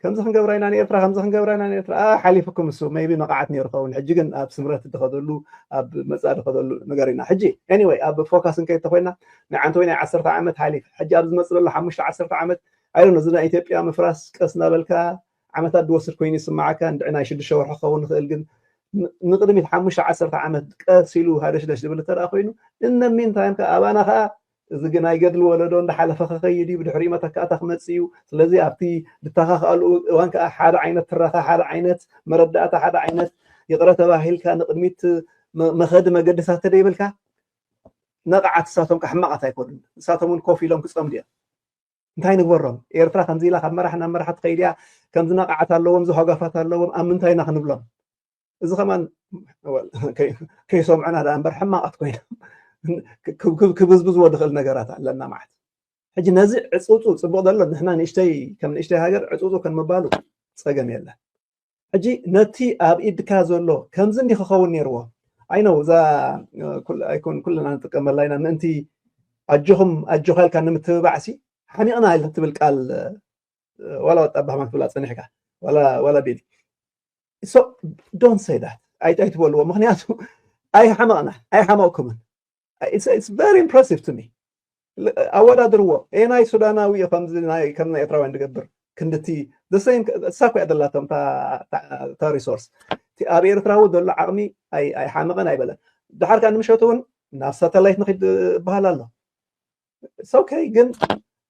ከምዚ ክንገብራ ኢና ንኤርትራ ከምዚ ክንገብራ ኢና ንኤርትራ ሓሊፉኩም እሱ ሜይቢ መቃዓት ነይሩ ኸውን ሕጂ ግን ኣብ ስምረት ድኸደሉ ኣብ መፃ ድኸደሉ ነገር ኢና ሕጂ ኤኒወይ ኣብ ፎካስ እንከይ ተኮይና ናይ ዓንተ ወይ ናይ ዓሰርተ ዓመት ሓሊፍ ሕጂ ኣብ ዝመፅ ዘሎ ሓሙሽተ ዓሰርተ ዓመት ኣይነ እዚ ናይ ኢትዮጵያ ምፍራስ ቀስ እናበልካ ዓመታት ዝወስድ ኮይኑ ይስማዓካ። እንድዒ ናይ ሽዱሽተ ወርሒ ክኸውን ይኽእል፣ ግን ንቕድሚት ሓሙሽተ ዓሰርተ ዓመት ቀስ ኢሉ ሃደሽደሽ ዝብል እንተ ኮይኑ፣ እነ ሚንታይም ከ ኣባና ከኣ እዚ ናይ ገድሊ ወለዶ እንዳሓለፈ ክኸይድ እዩ። ብድሕሪኡ መተካእታ ክመጽእ እዩ። ስለዚ ኣብቲ ዝተኻኽኣሉ እዋን ከኣ ሓደ ዓይነት ትረኻ፣ ሓደ ዓይነት መረዳእታ፣ ሓደ ዓይነት ይቕረ ተባሂልካ ንቕድሚት መኸዲ መገድታት ተደይብልካ፣ ነቓዓት እሳቶም ከ ሕማቓት ኣይኮኑን። እሳቶም እውን ኮፍ ኢሎም ክጸምዱ እዮም። እንታይ ንግበሮም? ኤርትራ ከምዚ ኢላ ካብ መራሕ ናብ መራሕ ትኸይድ እያ። ከምዚ ነቓዓት ኣለዎም፣ እዚ ሃጓፋት ኣለዎም፣ ኣብ ምንታይ ኢና ክንብሎም? እዚ ከማን ከይሰምዑና ደኣ እምበር ሕማቓት ኮይኖም ክብዝብዝዎ ዝኽእል ነገራት ኣለና ማለት። ሕጂ ነዚ ዕፁፁ ፅቡቕ ዘሎ ንሕና ንእሽተይ ከም ንእሽተይ ሃገር ዕፁፁ ከም ምባሉ ፀገም የለን። ሕጂ ነቲ ኣብ ኢድካ ዘሎ ከምዚ እንዲ ክኸውን ነይርዎ። ኣይነው እዛ ኣይኮን ኩልና ንጥቀመላ ኢና ምእንቲ ኣጆኹም ኣጆኻ ኢልካ ንምትብባዕሲ ሓሚቕና ኢለ ትብል ቃል ዋላ ወጣ ኣባህማ ክትብላ ፀኒሕካ ዋላ ቤቲ ዶን ሰይ ዳት ኣይትበልዎ። ምክንያቱ ኣይሓመቕና ኣይሓመቕኩምን። Very impressive to me። ኣወዳድርዎ። ኤናይ ሱዳናዊ እዩ ከምዚ ከም ናይ ኤርትራውያን ዝገብር ክንድቲ እሳ እኮ እያ ዘላቶም እታ ሪሶርስ። ኣብ ኤርትራዊ ዘሎ ዓቕሚ ኣይሓመቐን ኣይበለን። ድሓር ከዓ ንምሸቱ እውን ናብ ሳተላይት ንክድ ይበሃል ኣሎ። ኦኬ፣ ግን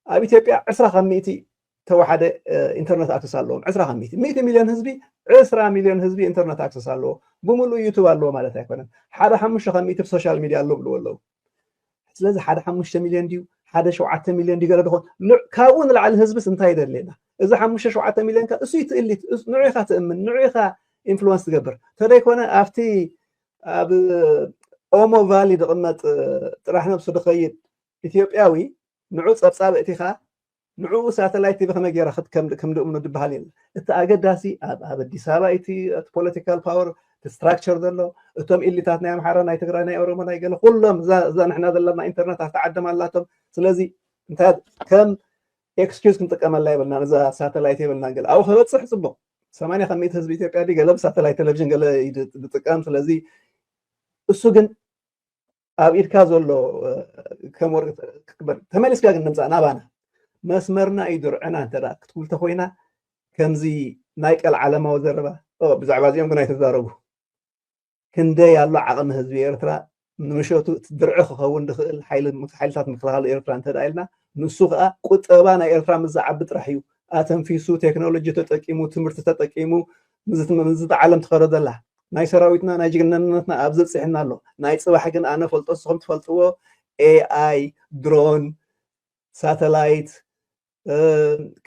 ኣብ ኢትዮጵያ ዕስራ ካብ ሚእቲ ተወሓደ ኢንተርነት ኣክሰስ ኣለዎም። ዕስራ ካብ ሚእቲ፣ ሚእቲ ሚልዮን ህዝቢ፣ ዕስራ ሚልዮን ህዝቢ ኢንተርነት ኣክሰስ ኣለዎ። ብምሉእ ዩቱብ ኣለዎ ማለት ኣይኮነን። ሓደ ሓሙሽተ ካብ ሚእቲ ሶሻል ሚድያ ኣሎ ብልዎ ኣለዉ። ስለዚ ሓደ ሓሙሽተ ሚልዮን ድዩ ሓደ ሸውዓተ ሚልዮን ድዩ ገለ ድኾን? ካብኡ ንላዕሊ ህዝብስ እንታይ ይደልየና? እዚ ሓሙሽተ ሸውዓተ ሚልዮን ከ እሱ ትእሊት ንዑ ኢኻ ትእምን፣ ንዑ ኢኻ ኢንፍሉወንስ ትገብር። ተደይኮነ ኣብቲ ኣብ ኦሞ ቫሊ ዝቕመጥ ጥራሕ ነብሱ ዝኸይድ ኢትዮጵያዊ ንዑ ጸብጻብ እቲኻ ንዕኡ ሳተላይት ቲቪ ከመይ ገይራ ከም ድእምኑ ዝበሃል የለ። እቲ ኣገዳሲ ኣብ ኣዲስ ኣበባ እቲ ፖለቲካል ፓወር ስትራክቸር ዘሎ እቶም ኢሊታት ናይ ኣምሓራ ናይ ትግራይ ናይ ኦሮሞ ናይ ገለ ኩሎም እዛ ንሕና ዘለና ኢንተርነት ኣብቲ ዓደም ኣላቶም። ስለዚ እንታይ ከም ኤክስኪውዝ ክንጥቀመላ የብልና። እዛ ሳተላይት የብልና ገለ ኣብኡ ክበፅሕ ፅቡቅ ሰማንያ ካብ ሚእቲ ህዝቢ ኢትዮጵያ ዲ ገለ ብሳተላይት ቴሌቪዥን ገለ ዝጥቀም። ስለዚ እሱ ግን ኣብ ኢድካ ዘሎ ከም ወርቂ ክበር ተመሊስካ ግን ንምፃእ ናባና መስመርና እዩ ድርዕና እንተ ክትብል ተኮይና ከምዚ ናይ ቀል ዓለማዊ ዘረባ ብዛዕባ እዚኦም ግን ኣይተዛረቡ። ክንደይ ኣሎ ዓቕሚ ህዝቢ ኤርትራ ንምሸቱ እቲ ድርዒ ክኸውን ዝኽእል ሓይልታት ምክልኻል ኤርትራ እንተ ኢልና ንሱ ከዓ ቁጠባ ናይ ኤርትራ ምስ ዝዓቢ ጥራሕ እዩ። ኣተንፊሱ ቴክኖሎጂ ተጠቂሙ ትምህርቲ ተጠቂሙ ምዝተዓለም ትኸዶ ዘላ ናይ ሰራዊትና ናይ ጅግንነትና ኣብ ዘብፅሕና ኣሎ። ናይ ፅባሕ ግን ኣነ ፈልጦ ንስኹም ትፈልጥዎ ኤኣይ ድሮን ሳተላይት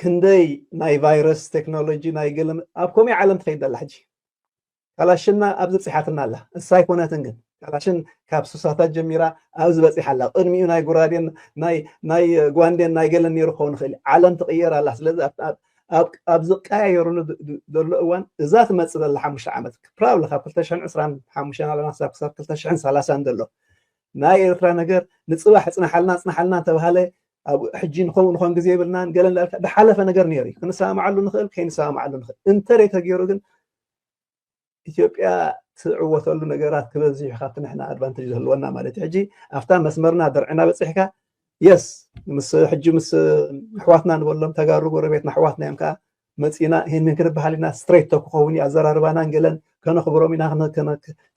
ክንደይ ናይ ቫይረስ ቴክኖሎጂ ናይ ገለ ኣብ ኮመይ ዓለም ትኸይድ ዘላ ሕጂ ካላሽና ኣብ ዘብፅሓትና ኣላ። እሳ ኣይኮነትን ግን ካላሽን ካብ ሱሳታት ጀሚራ ኣብዚ በፂሓ ኣላ። ቅድሚኡ ናይ ጉራዴን ናይ ጓንዴን ናይ ገለን ነይሩ ክኸውን ይኽእል። ዓለም ትቕየር ኣላ። ስለዚ ኣብ ዝቀያየሩሉ ዘሎ እዋን እዛ ትመፅእ ዘላ ሓሙሽተ ዓመት ፕራብሊ ካብ ክልተ ሽሕን ዕስራን ሓሙሽተን ኣለና ክሳብ ክሳብ ክልተ ሽሕን ሰላሳን ዘሎ ናይ ኤርትራ ነገር ንፅባሕ እፅናሓልና እፅናሓልና እንተባሃለ ኣብ ሕጂ ንኸው ንኾን ግዜ የብልናን ገለ እንዳልካ ዝሓለፈ ነገር ነይሩ እዩ። ክንሰማማዓሉ ንኽእል ከይንሰማማዓሉ ንኽእል። እንተ ተገይሩ ግን ኢትዮጵያ ትዕወተሉ ነገራት ክበዝሕ ካብቲ ንሕና ኣድቫንቴጅ ዝህልወና ማለት እዩ። ሕጂ ኣብታ መስመርና ደርዕና በፂሕካ የስ ምስ ሕጂ ምስ ኣሕዋትና ንበሎም ተጋሩ ጎረቤትና ኣሕዋትና እዮም ከዓ መፂና ይህን ምን ክንበሃል ኢና ስትሬት ተክኸውን እዩ ኣዘራርባናን ገለን ከነኽብሮም ኢና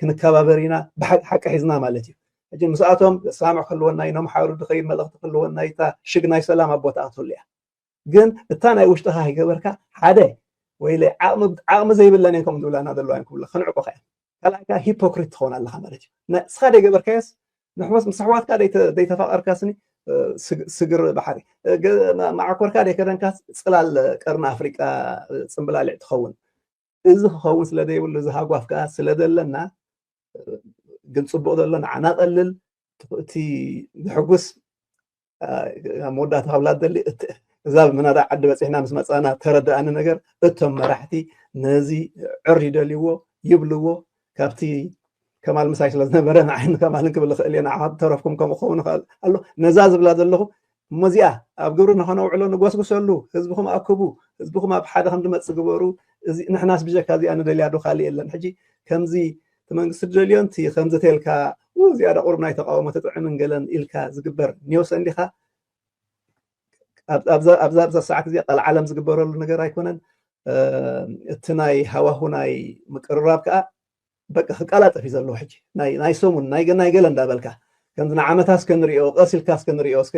ክንከባበር ኢና ብሓቂ ሓቂ ሒዝና ማለት እዩ። ሕጂ ምስኣቶም ዘሰማምዕ ክህልወና እዩ ነምሓሩ ድኸይድ መልእኽቲ ክህልወና እዩ እታ ሽግ ናይ ሰላም ኣቦታ ክትህሉ እያ። ግን እታ ናይ ውሽጥኻ ይገበርካ ሓደ ወይለ ዓቕሚ ዘይብለን እየን ከም ዝብላና ዘለዋ እዮም ክብላ ክንዕቆኻ እዮም። ካልኣይ ከዓ ሂፖክሪት ትኸውን ኣለኻ ማለት እዩ። ንስኻ ደይገበርካዮስ ንሕወስ ምስ ኣሕዋትካ ደይተፋቐርካ ስኒ ስግር ባሕሪ መዓኮርካ ደይከደንካ ፅላል ቀርኒ ኣፍሪቃ ፅምብላሊዕ ትኸውን። እዚ ክኸውን ስለ ዘይብሉ እዚ ሃጓፍ ከዓ ስለ ዘለና ግን ፅቡቕ ዘሎ ንዓና ቀልል እቲ ዝሕጉስ መወዳእታ ካብላ ደሊ እዛ ምናዳ ዓዲ በፂሕና ምስ መፃና ተረዳኣኒ ነገር እቶም መራሕቲ ነዚ ዕር ይደልይዎ ይብልዎ ካብቲ ከማል ምሳይ ስለ ዝነበረ ንዓይን ከማልን ክብል ክእል እየ ንዓኻት ተረፍኩም ከምኡ ክኸውን ይኽእል ኣሎ ነዛ ዝብላ ዘለኹ እሞ እዚኣ ኣብ ግብሪ ንኸነውዕሎ ንጎስጉሰሉ ህዝብኹም ኣክቡ ህዝብኹም ኣብ ሓደ ከም ዝመፅእ ግበሩ ንሕናስ ብጀካ እዚኣ ንደልያ ዶ ካልእ የለን ሕጂ ከምዚ እቲ መንግስቲ ዝደልዮ ንቲ ከምዚ ተልካ እዚኣ ዳ ቁሩብ ናይ ተቃውሞ ትጥዕምን ገለን ኢልካ ዝግበር ኒውስ እንዲኻ ኣብዛ ኣብዛ ኣብዛ ሰዓት እዚኣ ቀልዓለም ዝግበረሉ ነገር ኣይኮነን። እቲ ናይ ሃዋሁ ናይ ምቅርራብ ከዓ በቃ ክቀላጠፍ እዩ ዘለዎ ሕጂ። ናይ ናይ ሰሙን ናይ ገ- ናይ ገለ እንዳበልካ ከምዚ ንዓመታ እስከ ንሪኦ፣ ቀስ ኢልካ እስከ ንሪኦ፣ እስከ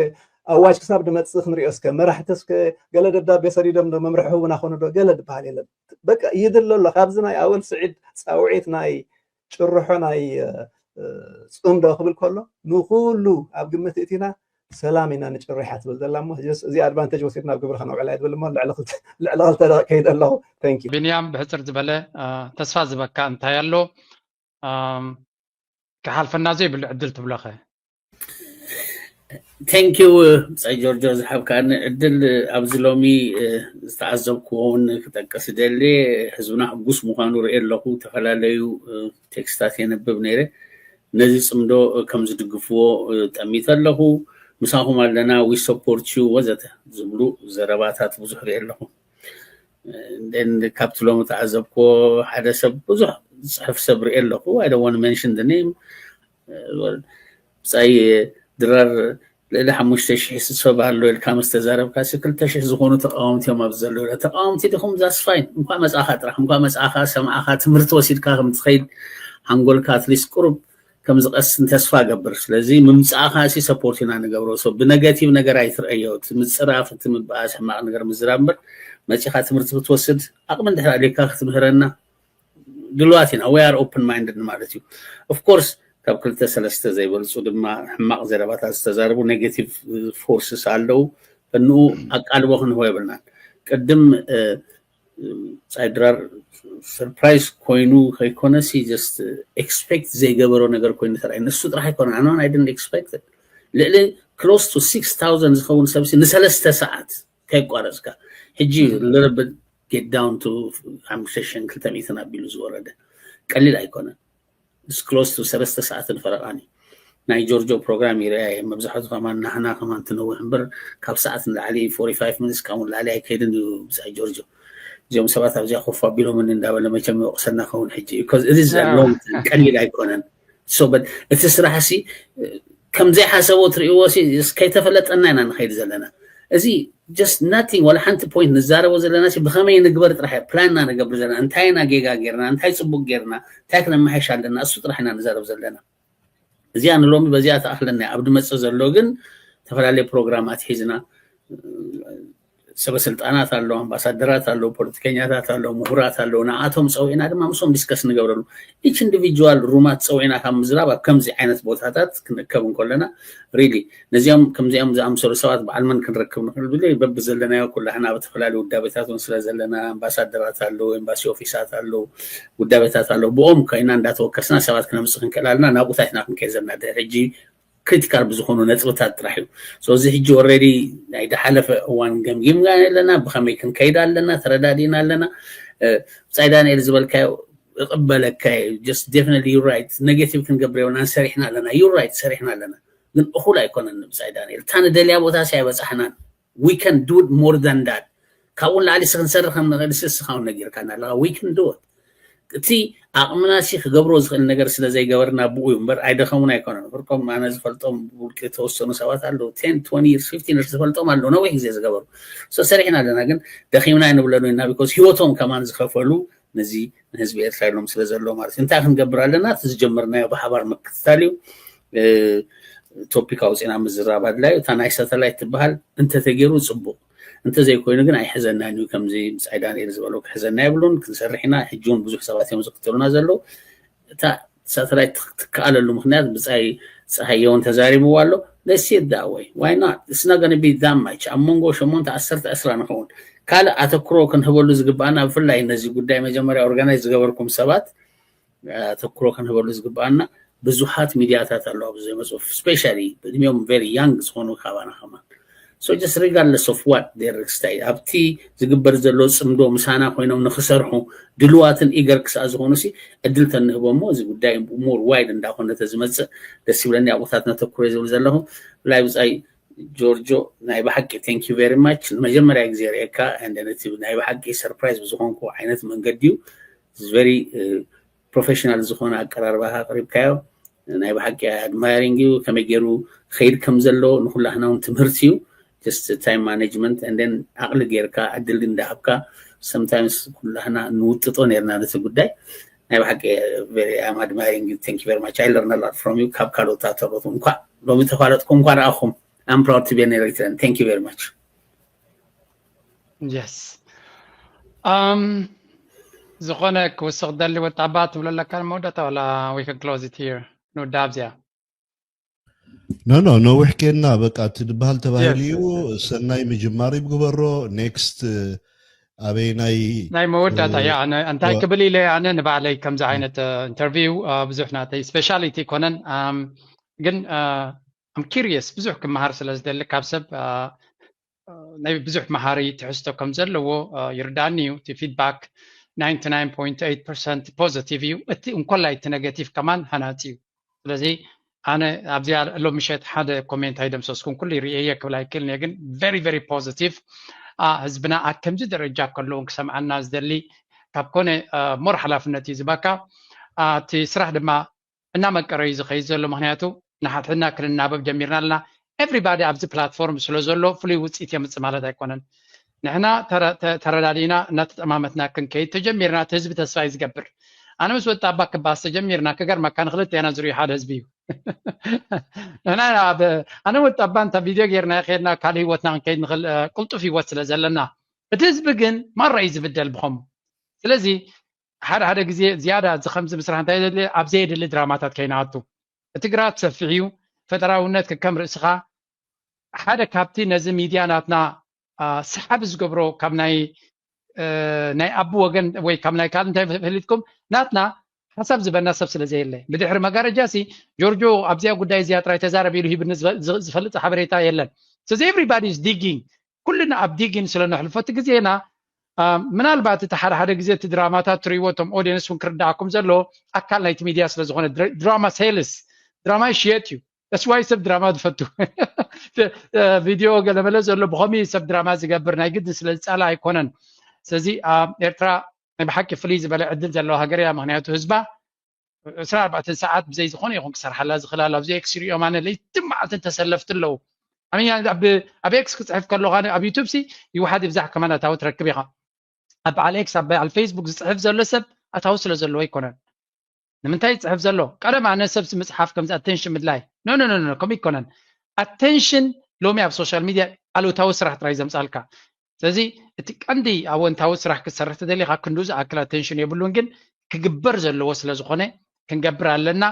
ኣዋጅ ክሳብ ድመፅእ ክንሪኦ፣ እስከ መራሕቲ እስከ ገለ ደብዳቤ ሰዲዶም ዶ መምርሒ ህቡና ኮኑ ዶ ገለ ዝበሃል የለን። በቃ ይድሎ ኣሎ ካብዚ ናይ ኣወል ስዒድ ፃውዒት ናይ ጭርሖ ናይ ጽምዶ ክብል ከሎ ንኩሉ ኣብ ግምት እቲና ሰላም ኢና ንጭርሕ እያ ትብል ዘላ እሞ እዚ ኣድቫንቴጅ ወሲድና ኣብ ግብሪ ከነውዕላ እያ ትብል እሞ ልዕሊ ክልተ ደቂ ከይደ ኣለኹ። Thank you። ቢንያም ብሕፅር ዝበለ ተስፋ ዝበካ እንታይ ኣሎ? ክሓልፈና ዘይብሉ ዕድል ትብሎኸ? Thank you ብፃይ ጆርጆ ዝሓብካኒ ዕድል። ኣብዚ ሎሚ ዝተዓዘብክዎ እውን ክጠቅስ ደሊ። ህዝብና ሕጉስ ምዃኑ ርኢ ኣለኹ። ዝተፈላለዩ ቴክስታት የንብብ ነይረ። ነዚ ፅምዶ ከም ዝድግፍዎ ጠሚተ ኣለኹ። ምሳኹም ኣለና፣ we support you ወዘተ ዝብሉ ዘረባታት ብዙሕ ርኢ ኣለኹ። ካብቲ ሎሚ ተዓዘብክዎ ሓደ ሰብ ብዙሕ ዝፅሕፍ ሰብ ርኢ ኣለኹ። I don't want mention the name። ብፃይ ድራር ልዕሊ ሓሙሽተ ሽሕ ሰብ ኣሎ ኢልካ ምስ ተዛረብካ ሲ ክልተ ሽሕ ዝኾኑ ተቃወምቲ እዮም ኣብዚ ዘለዉ። ተቃወምቲ ዲኹም? That's fine። እንኳ መፃኻ ጥራሕ እንኳ መፃኻ ሰምዓኻ ትምህርቲ ወሲድካ ከም ትኸይድ ሓንጎልካ ኣትሊስት ቁሩብ ከም ዝቐስን ተስፋ ገብር። ስለዚ ምምፃእኻ ሲ ሰፖርት ኢና ንገብሮ። So ብነጋቲቭ ነገር ኣይትረአዮ። እቲ ምፅራፍ፣ እቲ ምብኣስ፣ ሕማቕ ነገር ምዝራብ እምበር መፂኻ ትምህርቲ ክትወስድ ዓቕሚ እንድሕር ኣልካ ክትምህረና ድልዋት ኢና። We are open minded ማለት እዩ። Of course ካብ ክልተ ሰለስተ ዘይበልፁ ድማ ሕማቕ ዘረባታት ዝተዛረቡ ኔጋቲቭ ፎርስስ ኣለዉ። እንኡ ኣቃልቦ ክንህቦ የብልናን። ቅድም ፃይድራር ሰርፕራይዝ ኮይኑ ከይኮነ ሲ just ኤክስፔክት ዘይገበሮ ነገር ኮይኑ ተራይ ንሱ ጥራሕ ኣይኮነ ኣነ I didn't expect ልዕሊ close to six thousand ዝኸውን ሰብ ንሰለስተ ሰዓት ከይቋረፅካ ሕጂ ልርብል get down to ሓሙሽተ ሽሕን ክልተ ሚእትን ኣቢሉ ዝወረደ ቀሊል ኣይኮነን። It's close to ሰለስተ ሰዓትን ፈረቓን እዩ። ናይ ጆርጆ ፕሮግራም ይርአ እየ። መብዛሕቱ ከማን ናህና ከማን ትነውሕ እምበር ካብ ሰዓት ንላዕሊ forty five minutes ካብ ንላዕሊ ኣይከይድን እዩ ብፃይ ጆርጆ። እዚኦም ሰባት ኣብዚኣ ኮፍ ኣቢሎምኒ እንዳበለ መቸም ይወቕሰና ከውን ሕጂ እዩ። Because it is a long time፣ ቀሊል ኣይኮነን። So but እቲ ስራሕ ሲ ከምዘይሓሰቦ ትርእይዎ ሲ ከይተፈለጠና ኢና ንኸይድ ዘለና። እዚ just nothing፣ ዋላ ሓንቲ ፖይንት ንዛረቦ ዘለና ሲ ብኸመይ ንግበር ጥራሕ እያ ፕላን ኢና ንገብር ዘለና። እንታይ ኢና ጌጋ ጌርና፣ እንታይ ፅቡቅ ጌርና፣ እንታይ ክነመሓይሽ ኣለና፣ እሱ ጥራሕ ኢና ንዛረብ ዘለና። እዚኣ ንሎሚ በዚኣ ትኣኽለና እያ። ኣብ ድመፅእ ዘሎ ግን ዝተፈላለየ ፕሮግራማት ሒዝና ሰበስልጣናት ኣለዉ፣ ኣምባሳደራት ኣለዉ፣ ፖለቲከኛታት ኣለዉ፣ ምሁራት ኣለዉ። ንኣቶም ፀዊዕና ድማ ምስኦም ዲስከስ ንገብረሉ። ኢች ኢንዲቪጁዋል ሩማት ፀዊዕና ካብ ምዝራብ ኣብ ከምዚ ዓይነት ቦታታት ክንእከብ እንከለና ሪሊ ነዚኦም ከምዚኦም ዝኣምሰሉ ሰባት በዓል መን ክንረክብ ንኽእል ብለ በብዘለናዮ ኩላህና ኣብ ዝተፈላለዩ ውዳቤታት እውን ስለ ዘለና ኣምባሳደራት ኣለዉ፣ ኤምባሲ ኦፊሳት ኣለዉ፣ ውዳቤታት ኣለዉ። ብኦም ኮይና እንዳተወከስና ሰባት ክነምፅእ ክንክእል ኣለና። ናብኡ ታይትና ክንከይድ ዘለና ድሕሪ ሕጂ ክሪቲካል ብዝኾኑ ነጥብታት ጥራሕ እዩ። So እዚ ሕጂ ኦልሬዲ ናይ ዝሓለፈ እዋን ገምጊምና ኣለና፣ ብኸመይ ክንከይድ ኣለና ተረዳዲእና ኣለና። ብፃይ ዳንኤል ዝበልካዮ እቕበለካ እዩ። Just definitely you right፣ ኔጌቲቭ ክንገብር የብልናን፣ ሰሪሕና ኣለና። You right፣ ሰሪሕና ኣለና፣ ግን እኹል ኣይኮነን። ብፃይ ዳንኤል እታ ንደልያ ቦታ ሲ ኣይበፃሕናን። We can do it more than that። ካብኡ ንላዕሊ ሲ ክንሰርሕ ከም ንኽእል ሲ እስኻ እውን ነጊርካና ኣለኻ። We can do it። እቲ ዓቕምና ሲ ክገብሮ ዝኽእል ነገር ስለ ዘይገበርና ብኡ እዩ እምበር ኣይደኸሙን ኣይኮነን። ፍርቆም ኣነ ዝፈልጦም ብውልቂ ዝተወሰኑ ሰባት ኣለዉ፣ ten twenty years fifteen years ዝፈልጦም ኣለዉ፣ ነዊሕ ግዜ ዝገበሩ። So ሰሪሕና ኣለና፣ ግን ደኺምና ኣይንብለሉ ኢና። Because ህይወቶም ከማን ዝኸፈሉ ነዚ ንህዝቢ ኤርትራ ኢሎም ስለ ዘለዉ ማለት እዩ። እንታይ ክንገብር ኣለና? እቲ ዝጀመርናዮ ብሓባር ምክትታል እዩ። ቶፒክ ኣውፂና ምዝራብ ኣድላይ እዩ። እታ ናይ ሳተላይት ትበሃል እንተተገይሩ ፅቡቅ፣ እንተዘይኮይኑ ግን ኣይሕዘናን እዩ። ከምዚ ብፃይ ዳንኤል ዝበሎ ክሕዘና የብሉን። ክንሰርሕ ኢና። ሕጂ እውን ብዙሕ ሰባት እዮም ዝክተሉና ዘለዉ። እታ ሳተላይት ትከኣለሉ ምክንያት ብፃይ ፀሃየ እውን ተዛሪብዎ ኣሎ። Let's see it that way. Why not? It's not gonna be that much። ኣብ መንጎ ሸሞንተ፣ ዓሰርተ፣ ዕስራ ንኸውን። ካልእ ኣተኩሮ ክንህበሉ ዝግባኣና ብፍላይ ነዚ ጉዳይ መጀመርያ ኦርጋናይዝ ዝገበርኩም ሰባት ኣተኩሮ ክንህበሉ ዝግባኣና ብዙሓት ሚድያታት ኣለዉ ኣብዚ ዘይመፁ፣ ስፔሻሊ ብእድሜኦም ቨሪ ያንግ ዝኾኑ ካባና ከማን። So just regardless of what their style ኣብቲ ዝግበር ዘሎ ፅምዶ ምሳና ኮይኖም ንክሰርሑ ድልዋትን ኢገር ክሳእ ዝኾኑ ሲ ዕድል ተንህቦ እሞ እዚ ጉዳይ ሞር ዋይድ እንዳኾነ ተዝመፅእ ደስ ይብለኒ። ኣብኡታት ነተኩረ ዝብል ዘለኹ ብላይ ብፃይ ጆርጆ ናይ ብሓቂ thank you very much። ንመጀመርያ ግዜ ርእየካ and እቲ ናይ ብሓቂ ሰርፕራይዝ ብዝኾንኩ ዓይነት መንገዲ እዩ። It's very ፕሮፌሽናል ዝኾነ ኣቀራርባ ኣቅሪብካዮ ናይ ብሓቂ ኣድማይሪንግ እዩ። ከመይ ገይሩ ኸይድ ከም ዘሎ ንኩላህና እውን ትምህርቲ እዩ። just time management and then ዓቕሊ ጌርካ ዕድል እንዳሃብካ sometimes ኩላህና ንውጥጦ ነርና ነቲ ጉዳይ ናይ ብሓቂ very I'm admiring you thank you very much I learn a lot from you ካብ ካልኦት ኣተሮት እንኳ ሎሚ ተፋለጥኩ እንኳ ረኣኹም I'm proud to be an Eritrean thank you very much yes um ዝኾነ ክውስኽ ደሊ ወጣባ ትብሎ ኣለካ መወዳእታ ዋላ we can close it here ንወዳ ኣብዚኣ ኖ ኖ ነዊሕ ኬንና በቃ እቲ ዝበሃል ተባሂሉ እዩ ሰናይ ምጅማር ይግበሮ next ኣበይ ናይ ናይ መወዳእታ ያ እንታይ ክብል ኢለ ኣነ ንባዕለይ ከምዚ ዓይነት interview ብዙሕ ናተይ speciality ኣይኮነን ግን I'm curious ብዙሕ ክመሃር ስለ ዝደሊ ካብ ሰብ ናይ ብዙሕ መሃሪ ትሕዝቶ ከም ዘለዎ ይርዳኒ እዩ እቲ feedback ninety-nine point eight percent positive እዩ እቲ እንኮላይ እቲ negative ከማን ሃናፂ እዩ ስለዚ ኣነ ኣብዚኣ ሎም ምሸት ሓደ comment ኣይደምሰስኩን ኩሉ ይርእየ ክብል ኣይክእልን እየ ግን very very positive ህዝብና ኣብ ከምዚ ደረጃ ከለውን ክሰምዓና ዝደሊ ካብ ኮነ more ሓላፍነት እዩ ዝበካ እቲ ስራሕ ድማ እናመቀረ እዩ ዝኸይድ ዘሎ ምክንያቱ ንሓድሕድና ክንናበብ ጀሚርና ኣለና everybody ኣብዚ platform ስለ ዘሎ ፍሉይ ውፅኢት የምፅእ ማለት ኣይኮነን ንሕና ተረዳዲእና እናተጠማመትና ክንከይድ ተጀሚርና እቲ ህዝቢ ተስፋ እዩ ዝገብር ኣነ ምስ ወጣባ ክባስ ተጀሚርና ክገርመካ ንክልተ ኢና ዝርዩ ሓደ ህዝቢ እዩ ንሕና ኣነ ወጣባ እንተ ቪድዮ ጌርና ከድና ካልእ ህይወትና ክንከይድ ንክእል ቅልጡፍ ህይወት ስለ ዘለና እቲ ህዝቢ ግን ማራ እዩ ዝብደል ብኸምኡ ስለዚ ሓደ ሓደ ግዜ ዝያዳ እዚ ከምዚ ምስራሕ እንታይ ዘድሊ ኣብ ዘየድሊ ድራማታት ከይንኣቱ እቲ ግራት ሰፊሕ እዩ ፈጠራውነት ከከም ርእስኻ ሓደ ካብቲ ነዚ ሚድያ ናትና ሰሓቢ ዝገብሮ ካብ ናይ ናይ ኣቡ ወገን ወይ ካብ ናይ ካልእ እንታይ ፈሊጥኩም ናትና ሓሳብ ዝበና ሰብ ስለ ዘየለ ብድሕሪ መጋረጃ ሲ ጆርጆ ኣብዚኣ ጉዳይ እዚኣ ጥራይ ተዛረብ ኢሉ ሂብኒ ዝፈልጥ ሓበሬታ የለን ስለዚ everybody is digging ኩልና ኣብ digging ስለ ነሕልፎ እቲ ግዜና ምናልባት እቲ ሓደ ሓደ ግዜ እቲ ድራማታት ትርእይዎ እቶም audience እውን ክርዳእኩም ዘሎ ኣካል ናይቲ ሚድያ ስለ ዝኾነ drama sales drama ይሽየጥ እዩ that's why ሰብ ድራማ ዝፈቱ ቪድዮ ገለመለ ዘሎ ብኸምኡ ሰብ ድራማ ዝገብር ናይ ግድን ስለ ዝፀላ ኣይኮነን ስለዚ ኣብ ኤርትራ ናይ ብሓቂ ፍልይ ዝበለ ዕድል ዘለዋ ሃገር እያ ምክንያቱ ህዝባ ዕስራን ኣርባዕተን ሰዓት ብዘይ ዝኾነ ይኹን ክሰርሓላ ዝኽእል ኣሎ ኣብዚ ኤክስ ይሪኦም ኣነ ለይትን መዓልትን ተሰለፍቲ ኣለዉ ኣነ ኣብ ኤክስ ክፅሕፍ ከለኹ ኣብ ዩቱብ ሲ ይውሓድ ይብዛሕ ከማን ኣታዊ ትረክብ ኢኻ ኣብ በዓል ኤክስ ኣብ በዓል ፌስቡክ ዝፅሕፍ ዘሎ ሰብ ኣታዊ ስለ ዘለዎ ኣይኮነን ንምንታይ ይፅሕፍ ዘሎ ቀደም ኣነ ሰብሲ ምፅሓፍ ከምዚ ኣቴንሽን ምድላይ ኖ ኖ ኖ ከምኡ ኣይኮነን ኣቴንሽን ሎሚ ኣብ ሶሻል ሚድያ ኣሉታዊ ስራሕ ጥራይ ዘምፃልካ ስለዚ እቲ ቀንዲ ኣወንታዊ ስራሕ ክትሰርሕ ተደሊኻ ክንዱ ዝኣክል ኣቴንሽን የብሉን ግን ክግበር ዘለዎ ስለ ዝኾነ ክንገብር ኣለና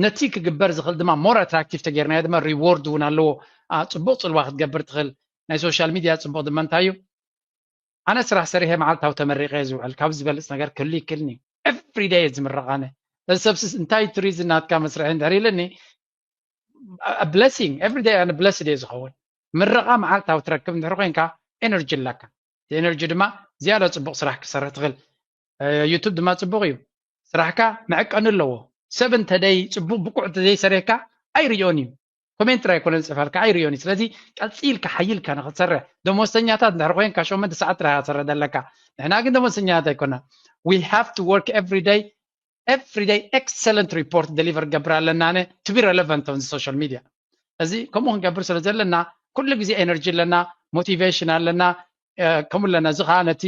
ነቲ ክግበር ዝኽእል ድማ more attractive ተጌርናዮ ድማ reward እውን ኣለዎ ፅቡቅ ፅልዋ ክትገብር ትኽእል ናይ ሶሻል ሚድያ ፅቡቅ ድማ እንታይ እዩ ኣነ ስራሕ ሰሪሐ መዓልታዊ ተመሪቀ ዝውዕል ካብ ዝበልፅ ነገር ክህሉ ይክልኒ every day ዝምረቕ ኣነ እዚ ሰብሲ እንታይ ትሪዝ ናትካ መስርሒ እንድሕር ኢለኒ blessing every day ኣነ blessed እየ ዝኸውን ምረቓ መዓልታዊ ትረክብ እንድሕር ኮይንካ energy ኣለካ እቲ energy ድማ ዝያዳ ፅቡቅ ስራሕ ክሰርሕ ትኽእል ዩቱብ ድማ ፅቡቅ እዩ ስራሕካ መዕቀኒ ኣለዎ ሰብ እንተደይ ፅቡቅ ብቁዕ እንተዘይሰሪሕካ ኣይርዮን እዩ ኮሜንት ጥራይ ኮነ ዝፅሕፈልካ ኣይርዮን እዩ ስለዚ ቀፂልካ ሓይልካ ንክትሰርሕ ደሞዝተኛታት እንድሕር ኮይንካ ሸሞንተ ሰዓት ጥራይ ትሰርሕ ዘለካ ንሕና ግን ደሞዝተኛታት ኣይኮና we have to work every day every day excellent report deliver ገብር ኣለና ነ to be relevant on social media እዚ ከምኡ ክንገብር ስለ ዘለና ኩሉ ግዜ energy ኣለና motivation ኣለና ከምኡ ኣለና እዚ ከዓ ነቲ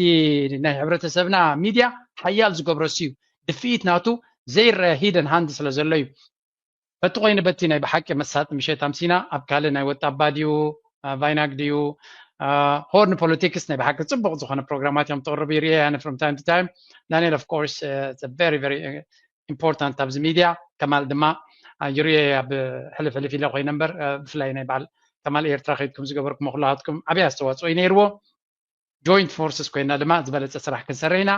ናይ ሕብረተሰብና ሚድያ ሓያል ዝገብሮ እዩ ድፍኢት ናቱ ዘይረአ hidden hand ስለ ዘሎ እዩ በቲ ኮይኑ በቲ ናይ ብሓቂ መሳጢ ምሸት ኣምሲና ኣብ ካልእ ናይ ወጣባ ድዩ ቫይናግ ድዩ ሆርን ፖለቲክስ ናይ ብሓቂ ፅቡቅ ዝኮነ ፕሮግራማት እዮም ተቅርቡ ይርኤ ኣነ from time to time ዳንኤል of course very very important ኣብዚ ሚድያ ከማል ድማ ይርኤ ኣብ ሕልፍ ሕልፍ ኢለ ኮይነ እምበር ብፍላይ ናይ በዓል ከማል ኤርትራ ከይድኩም ዝገበርኩም ኩላሃትኩም ዓብይ ኣስተዋፅኦ እዩ ነይርዎ joint forces ኮይና ድማ ዝበለፀ ስራሕ ክንሰርሕ ኢና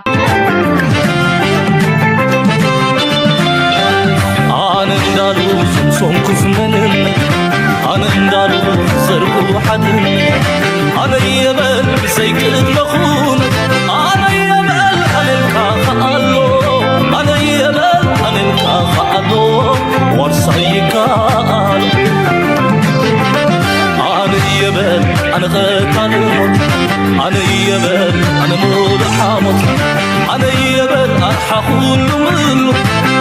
ኣነ እንዳሉ ዝምሶም ኩፍመንን ኣነ እንዳሉ ዘርቁ ሓድን ኣነ የበል ብዘይቅድመኹን ኣነ የበል ኣነልካ ከኣሎ ኣነ የበል ኣነልካ ከኣሎ ዋርሳይ ይከኣል ኣነ የበል ኣነ ቀታሊ ሞት ኣነ የበል ኣነ ሙሉእ ሓሞት ኣነ የበል ኣርሓ ኩሉ ምሉ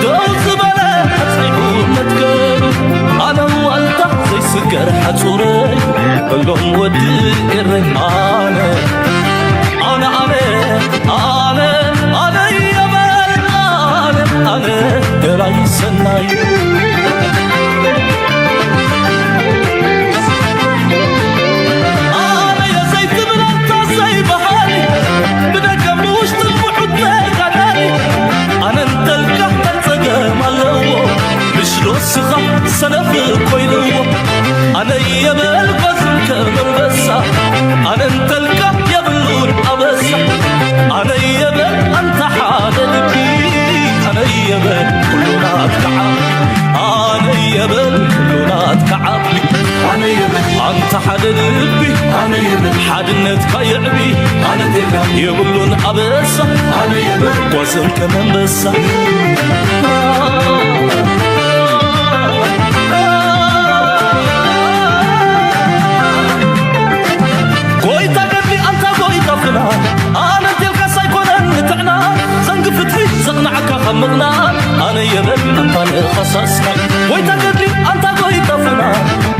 ደው ዝበለ ኣፅኒሑ መትከሉ ኣነ ዋልታ ዘይስገር ሓፁረይ በሎም ወዲ ኤረይ ኣነ ኣነ ኣነ ኣነ ኣነ የበል ኣነ ኣነ ገላይ ሰናይ ኣነ የዘይትብል ኣንታ ዘይበሃል ብደገ ብውሽጢ ውሑድ ተጋዳሊ ኣነ እንተልካ እንታይ ጸገም ኣለዎ? ምሽ ዶ ስኻ ሰነፍ ኮይንዎ ኣነ የበል ጓዝም ከም ኣንበሳ ኣነ እንተልካ የብሉን ኣበሳ ኣነ የበል ኣንታ ሓደ ልቢ ኣነ የበል ኩሉ ናትካ ዓቢ ኣነ የበል ኩሉ ናትካ ዓቢ ኣነ የበል ኣንታ ሓደ ልቢ ኣነ የበል ሓድነትካ የዕቢ ኣነ እንተልካ የብሉን ኣበሳ ኣነ የበል ጓዝም ከም ኣንበሳ ጎይታ ገድሊ ኣንታ ጎይታ ፍና ኣነ እንተልካስ ኣይኮነን ንጥዕና ዘንጊ ፍትሒ ዘቕናዓካ ካብ ምቕናእ ኣነ የበል ኣንታ ንኸሳስና ጎይታ ገድሊ ኣንታ ጎይታ ፍና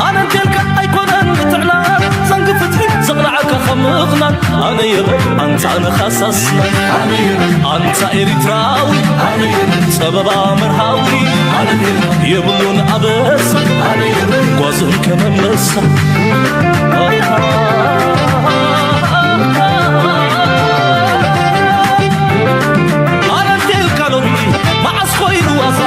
ኣነ እንተልካ ኣይኮነን ንጥዕና ዘንጊ ፍትሒ ዘቕናዓካ ካብ ምቕናእ ኣነ የበል ኣንታ ንኸሳስና ኣንታ ኤሪትራዊ ጸበባ መርሃዊ የብሉን ኣበሳ ጓዝም ከም ኣንበሳ ኣነ እንተልካ ሎሚ መዓስ ኮይኑ ዋዛ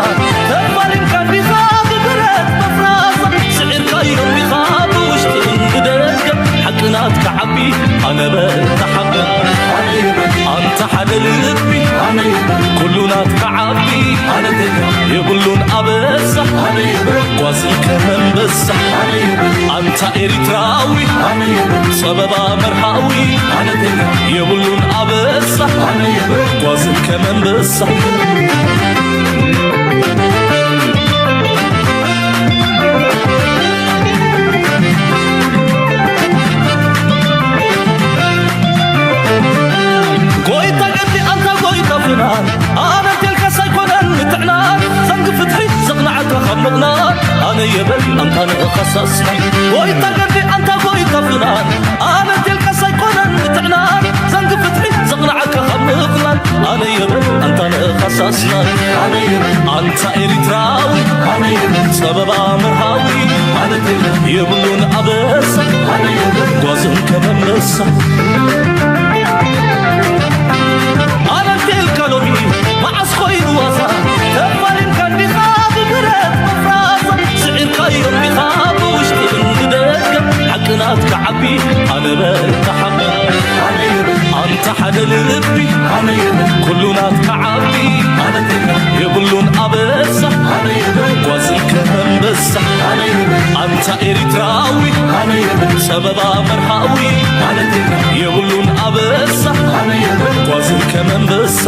ተፋሊምካ እንዲኻ ብብረት መፍራስ ስዒርካዮም ኢኻ ብውሽጥን ብደገ ሓቂ ናትካ ዓቢ ኣነ በል ተሓበን ኣንታ ሓደ ልቢ ኩሉ ናትካ ዓቢ የብሉን ኣበሳ ጓዝም ከም ኣንበሳ ኣንታ ኤሪትራዊ ጸበባ መርሃዊ የብሉን ኣበሳ ጓዝም ከም ኣንበሳ ጎይታ ገድሊ ኣንታ ጎይታ ፍናን ኣነ እንተልካስ ኣይኮነን ንጥዕናን ዘንጊ ፍትሒ ዘቕናዓካ ካብ ምቕናን ኣነ የበል ኣንታ ንኸሳስና ጎይታ ገድሊ ኣንታ ጎይታ ፍናን ኣነ እንተልካስ ኣይኮነን ንጥዕናን ዘንጊ ፍትሒ ዘቕናዓካ ካብ ምቕናን ኣነ የበል ኣንታ ንኸሳስና ኣነ የበል ኣንታ ኤሪትራዊ ኣነ የበል ጸበባ መርሃዊ ኣነ የብሉን ኣበሳ ጓዝም ከም ኣንበሳ ኣነ እንተልካ ሎሚ መዓስ ኮይኑ ዋዛ ተፋሊምካ እንዲኻ ብብረት መፍራሳ ስዒርካዮም ኢኻ ብውሽጥን ብደገ ሓቂ ናትካ ዓቢ ኣነ በል ተሓበን ኣንታ ሓደ ልቢ ኩሉ ናትካ ዓቢ የብሉን ኣበሳ ጓዝም ከም ኣንበሳ ኣንታ ኤሪትራዊ ጸበባ መርሃዊ የብሉን ኣበሳ ጓዝም ከም ኣንበሳ